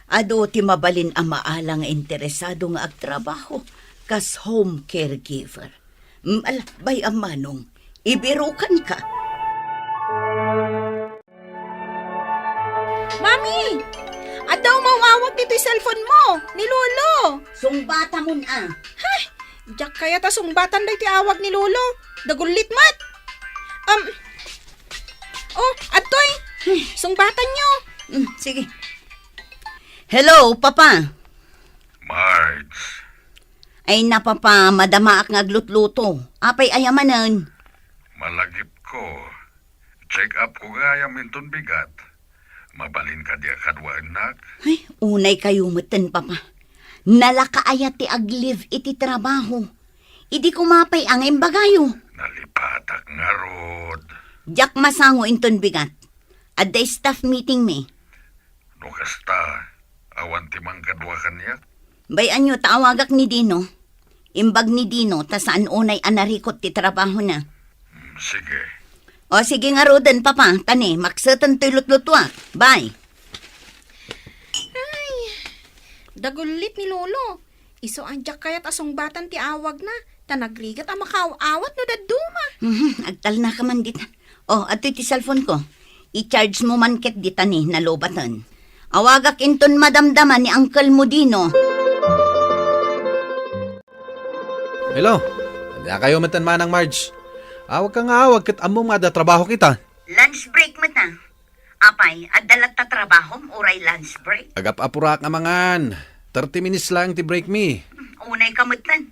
Adu ti mabalin a maala nga interesado nga agtrabaho kas home caregiver. Mm, ala, bay-am, Manong, ibirukanka. Adda umaw-awag ditoy cellphone mo, ni Lolo. Sungbatamon a. Hay, diak kayat a sungbatan daytoy awag ni Lolo. Dagullit met. Um, oh, adtoy. Sungbatanyo. Mm, sige. Hello, Papa. Marge. Ay na, Papa, madamaak nga aglutluto. Apay aya manen? Malagipko. Check up ko gayam inton bigat. Mabalin kadi a kaduaennak? Ay, unay kayo metten, Papa. Nalaka aya ti ag-leave iti trabaho. Idi kumapay a nga imbagayo. Nalipatak ngarud. Diak masango inton bigat. Adda staff meeting mi. No kasta, awan ti mangkadua kaniak? Bay-anyo ta awagak ni Dino. Imbag ni Dino ta saan unay a narikot ti trabahona. Hmm, sige. O, sige ngaruden, Papa. Tani, makseten toy lutlutuak. Bye. Ay, dagullit ni Lolo. Isu a diak kayat a sungbatan ti awagna, ta nagrigat a makaaw-awat no dadduma. Mhm, agtalna ka man dita. Oh, adtoy ti cellphone ko. I-charge mo man ket dita ni nalubaten. Awagak inton madamdama ni Uncle mo Dino. Hello. Ania kayo metten, Manang Marge? Awag ka nga awag ket ammom nga adda trabaho kita. Lunch break met a. Apay, adda latta trabahom uray lunch break? Agap-apurak nga mangan. Thirty minutes lang ti break mi. Unay ka metten.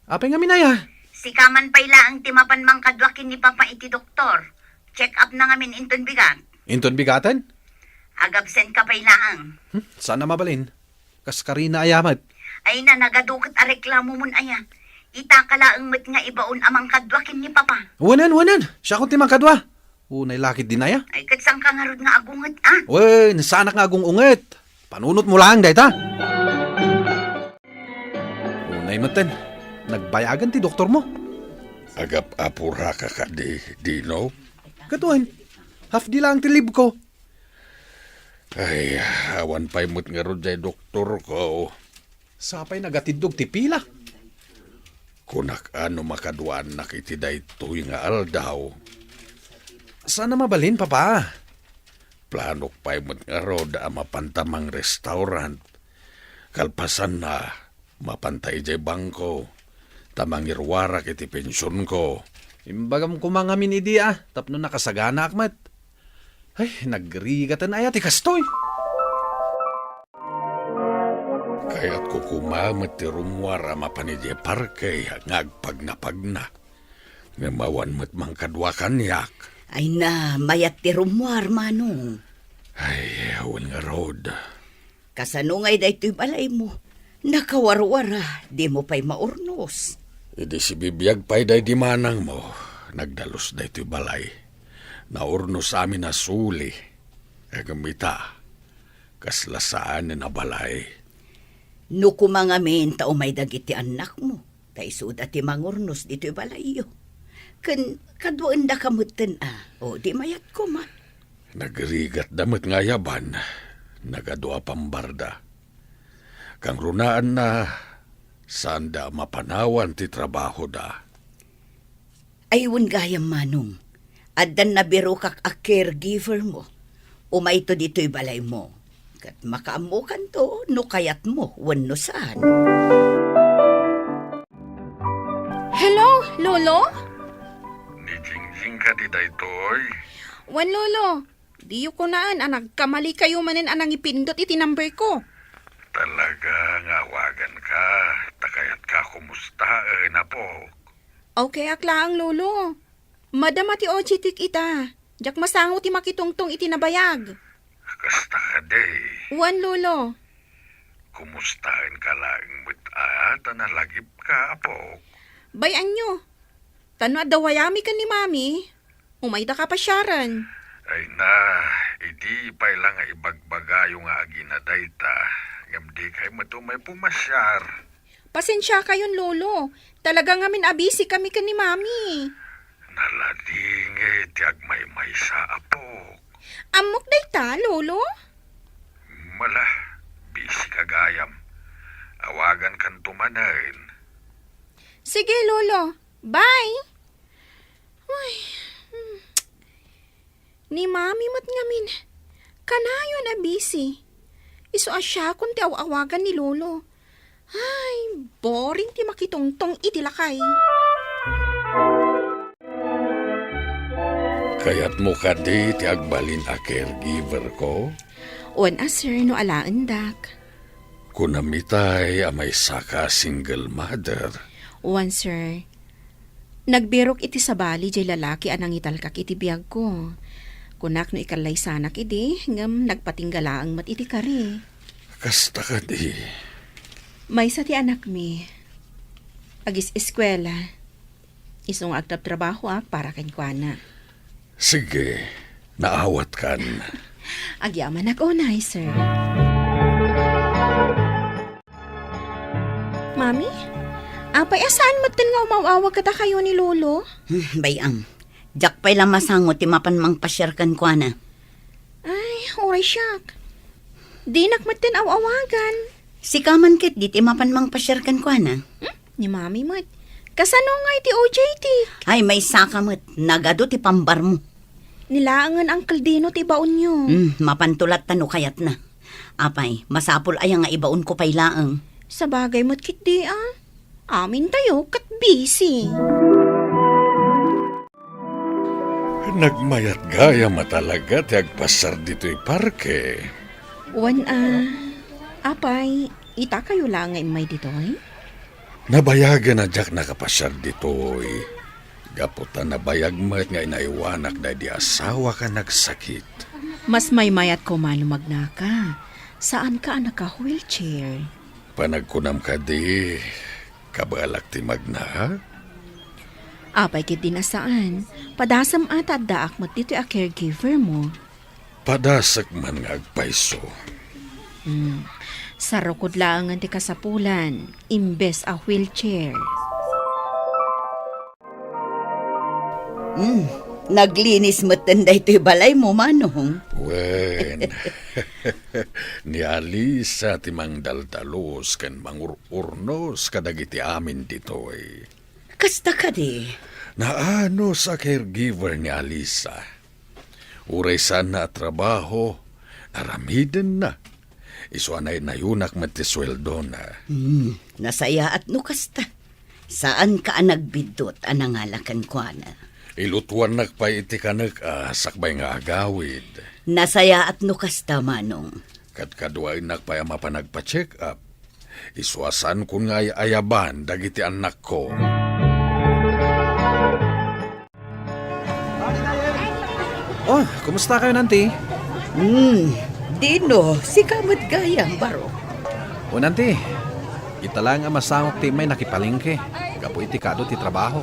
Apay ngamin aya? Sika man pay laeng ti mapan mangkadua ken ni Papa iti doktor. Check up na ngamin inton bigat. Inton bigaten? Agabsent ka pay laeng. Hmm, saan a mabalin? Kas karina aya met. Ay na, nagadu ket a reklamomon aya. Ita ka laeng met nga ibaon a mangkadua ken ni Papa. Wanen, wanen. Siakon ti mangkadua. Unay lakit din aya. Ay, ket saan ka ngarud nga agunget, a? Wen, saanak nga agung-unget. Panunot mo laeng dayta. Unay metten, nagbayagan ti doktor mo. Agap-apura ka kadi, Dino? Ket wen, half day lang ti leave ko. Ay, awan pay met ngarud jay doktor ko. Sapay nagatiddog ti pila. Kunak a no makaduaannak iti daytoy nga aldaw. Saan a mabalin, Papa? Planok pay met ngarud a mapanta mangrestaurant. Kalpasanna, mapanta idiay bangko, ta mangiruarak iti pensionko. Imbagam koma ngamin idi a, tapno nakasaganaak met. Ay, nagrigaten aya ti kastoy. Kayatko koma met ti rummuar a mapan idiay parke nga agpagnapagna. Ngem awan met mangkadua kaniak. Ay na, mayat ti rummuar, Manong. Ay, awan ngarud. Kasano ngay daytoy balaymo? Nakawarwara, dimo pay maurnos. Idi sibibiag pay daydi manangmo, nagdalus daytoy balay. Naurnos amin a suli. Ngem ita, kasla saanen a balay. No koma ngamin ta umay dagiti annakmo, ta isuda ti mangurnos ditoy balayyo. Ken kaduaendaka metten a, o di mayat koma. Nagrigatda met nga ayaban, nagadu a pambarda. Kangrunaanna, saanda a mapanawan ti trabahoda. Ay, wen gayam, Manong. Addan nabirokak a caregiver mo. Umayto ditoy balaymo. Ket makaammokanto no kayatmo wenno saan. Hello, Lolo? Ni Jingjing kadi daytoy? Wen, Lolo. Diyo kunaen a nagkamali kayo manen a nangipindot iti number ko. Talaga nga awagan ka, ta kayat ka kumustaen, apok. Okay ak laeng, Lolo. Madama ti O J T ita. Diak masango ti makitungtong iti nabayag. Kasta kadi. Wen, Lolo. Kumustaen ka laeng met a ta nalagip ka, apok? Bay-anyo. Ta no adda wayami ken ni Mami, umayda ka pasiaren. Ay na, idi pay la nga ibagbagayo nga agina dayta, ngem di kay met umay pumasiar. Pasensia kayon, Lolo. Talaga ngamin a busy kami ken ni Mami. Naladingit ti agmaymaysa, apok. Ammok dayta, Lolo? Mala, busy ka gayam. Awagan kanto manen. Sige, Lolo. Bye. Uy, hmm. Ni Mami met ngamin. Kanayon a busy. Isu a siakon ti aw-awagan ni Lolo. Ay, boring ti makitungtong iti lakay. Kayatmo kadi ti agbalin a caregiver ko? Wen a, sir, no alaendak. Kunam itay a maysaka a single mother. Wen, sir. Nagbirok iti sabali jay lalaki a nangitalkak iti biagko. Kunak no ikallaysanak idi, ngem nagpatingga laeng met iti kari. Kasta kadi. Maysa ti anakmi. Agis-eskuela. Isu nga agtrabtrabahoak para kenkuana. Sige, naawatkan. Agyamanak unay, sir. Mami, apay a saan metten nga umaw-awag kadakayo ni Lolo? Hmm, bay-am. Diak pay la masango ti mapan mangpasiar kenkuana. Ay, uray siak. Dinak metten aw-awagan. Sika man ketdi ti mapan mangpasiar kenkuana. Hmm? Ni Mami met. Kasano nga iti O J T? Ay, maysaka met. Nagadu ti pambarmo. Ni laengen Uncle Dino ti ibaonyo. Hmm, mapanto latta no kayatna. Apay, masapul aya nga ibaonko pay laeng? Sabagay met ketdi a. Amintayo ket busy. Nagmayat gayam a talaga ti agpassar ditoy parke. Wen a, apay, itakayo la nga immay ditoy? Nabayagen a diak nakapassar ditoy. Gapu ta nabayag met nga inaywanak daydi asawak a nagsakit. Mas maymayat koma no magnaka. Saanka a naka-wheelchair. Panagkunam kadi, kabaelak ti magna? Apay ketdi a saan, padasem a ta addaak met ditoy a caregiver mo. Padasek man nga agpayso. Hmm. Sarukod laengen ti kasapulan, imbes a wheelchair. Hmm, naglinis metten daytoy balaymo, Manong. Wen, ni Alisa ti mangdaldalus ken mangur-urnos kadagiti amin ditoy. Kasta kadi? Naanus a caregiver ni Alisa. Uray saanna a trabaho, aramidenna. Isu a naynayunak met ti sueldona. Hmm, nasayaat no kasta. Saanka a nagbiddut a nangala kenkuana. Ilutuannak pay iti kanek a sakbay nga agawid. Nasayaat no kasta, Manong. Kadkaduaennak pay a mapan agpa-check-up. Isu a saankon nga ay-ayaban dagiti annakko. Oh, kumusta kayo, Nanti? Hmm, Dino, sika met gayam, Baro. O, Nanti, ita laeng a masangok ti immay nakipalengke gapu iti kadu ti trabaho.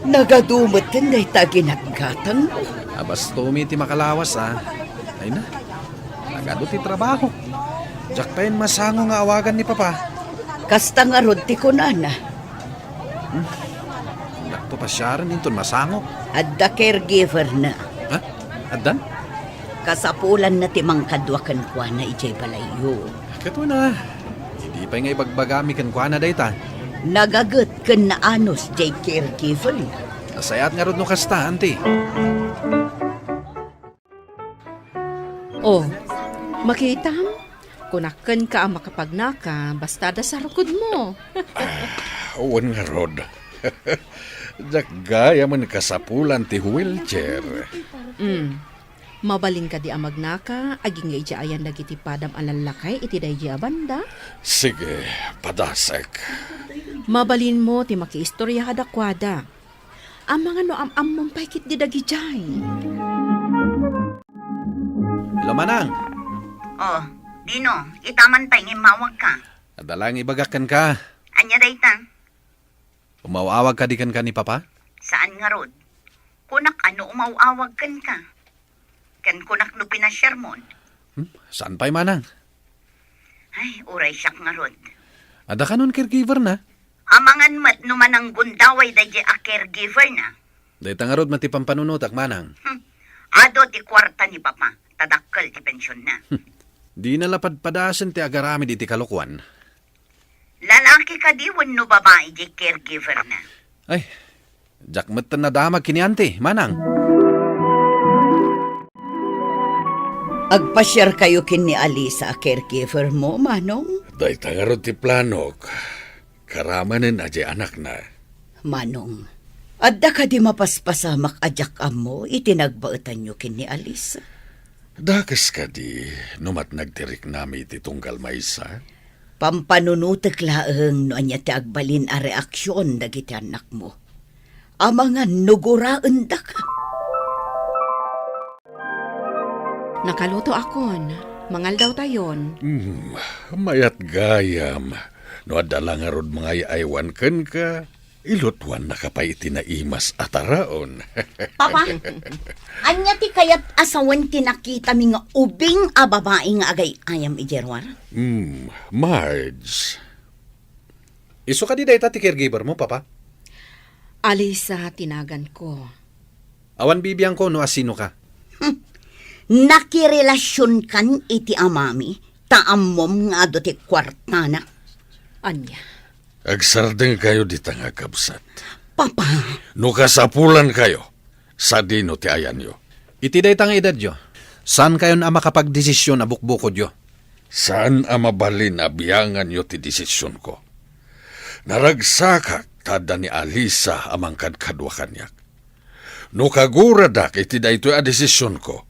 Nagadu metten dayta a ginatgatangmo. Abastomi ti makalawas, a. Ay na, nagadu ti trabaho. Diak pay masango nga awagan ni Papa. Kasta ngarud ti kunana. Hmm. Dakto pasiaren inton masango. Adda caregiver na. Ha? Addan? Kasapulan na ti mangkadua kenkuana idiay balayyo. Ket una, idi pay nga ibagbagami kenkuana dayta. Nagaget ken naanus diay caregiver na. Nasayaat ngarud no kasta, Auntie. Oh, makitam? Kunak kenka a makapagnaka, basta adda sarukodmo. Ah, wen ngarud. Diak gayam a kasapulan ti wheelchair. Mm. Mabalin kadi a magnaka, agingga idiay ayan dagiti padam a lallakay iti daydi a banda? Sige, padasek. Mabalinmo ti makiistorya kadakuada. Amangan no am-ammom pay ketdi dagidiay. Hello, Manang. Oh, Dino, ita man pay nga immawagka. Adda laeng ibagak kenka. Ania dayta? Umaw-awag kadi kenka ni Papa? Saan ngarud? Kunak a no umaw-awag kenka. Ken kunak no pinasiarmon. Hmm, saan pay, Manang? Ay, uray siak ngarud. Adda kanon caregiver na? Amangan met no mananggundaway daydi a caregiver na. Dayta ngarud met ti pampanunotak, Manang. Hmm. Adu ti kuarta ni Papa, ta dakkel ti pensionna. Hmm. Dina la padpadasen ti agaramid iti kalokuan. Lalaki kadi wenno babai diay caregiver na? Ay, diak metten nadamag ken ni Auntie, Manang. Agpasiarkayo ken ni Alisa a caregiver mo, Manong? Dayta ngarud ti planok. Karamanen a diay anakna. Manong, adda kadi mapaspasamak a diak ammo iti nagbaetanyo ken ni Alisa? Dakes kadi no matnag ti riknami iti tunggal maysa? Pampanunotek laeng no ania ti agbalin a reaksion dagiti annakmo. Amangan no guraendaka. Nakalutoakon, mangaldawtayon. Hmm, mayat gayam. No adda la ngarud mangay-aywan kenka, ilutuannaka pay iti naimas a taraon. Papa, ania ti kayat a sawen ti nakitami nga ubing a babai nga agay-ayam idiay ruar? Hmm, Marge. Isu kadi dayta ti caregiver mo, Papa? Alisa ti naganko. Awan bibiangko no asinoka. Hmm. Nakirelasionkan iti amami, ta ammom nga adu ti kuartana. Ania? Agsardengkayo dita nga agkabsat. Papa! No kasapulankayo, sadino ti ayanyo? Iti dayta nga edadyo, saankayon a makapagdesision a bukbukodyo. Saan a mabalin a bianganyo ti desisionko. Naragsakak ta adda ni Alisa a mangkadkadua kaniak. No kaguradak iti daytoy a desisionko,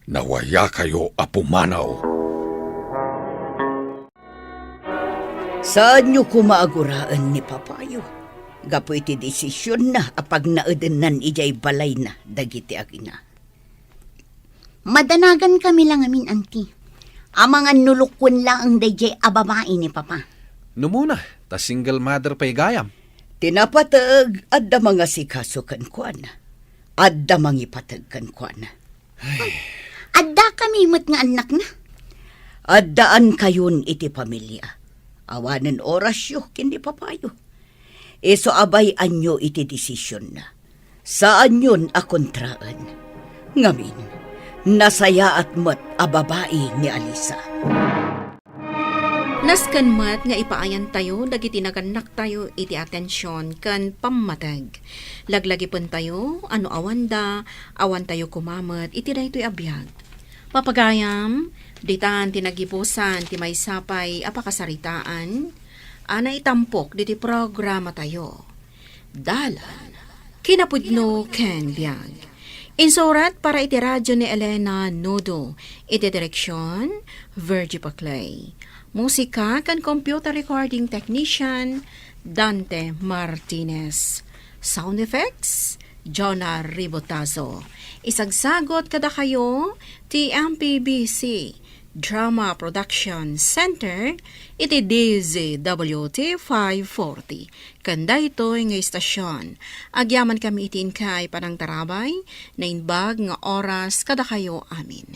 nawayakayo a pumanaw. Saanyo koma a guraen ni papayo gapu iti desisionna a pagnaedennan idiay balayna dagiti agina. Madanagankami la ngamin, Auntie. Amangan no lukuen laeng daydiay a babai ni Papa. Numona, ta single mother pay gayam. Ti napateg, adda mangasikaso kenkuana. Adda mangipateg kenkuana. Ay. Addakami met nga annakna. Addaankayon iti pamilia. Awanen orasyo ken ni papayo. Isu a bay-anyo iti desisionna. Saanyon a kontraen. Ngamin, nasayaat met a babai ni Alisa. Nasken met nga ipaayantayo dagiti nagannaktayo iti atension ken pammateg. Laglagipentayo a no awanda, awantayo koma met iti daytoy a biag. Papagayam, ditan ti nagibusan ti maysa pay a pakasaritaan a naitampok ditoy programatayo. Dalan, kinapudno ken biag. Insurat para iti radyo ni Elena Nodo. Iti direksion, Virgie Paclay. Musika ken computer recording technician, Dante Martinez. Sound effects, Jonah Ribotazo. Isagsagot kadakayo ti M P B C Drama Production Center iti D Z W T five forty. Ken daytoy nga istasion, agyamankami iti inkay panangtarabay, naimbag nga oras kadakayo amin.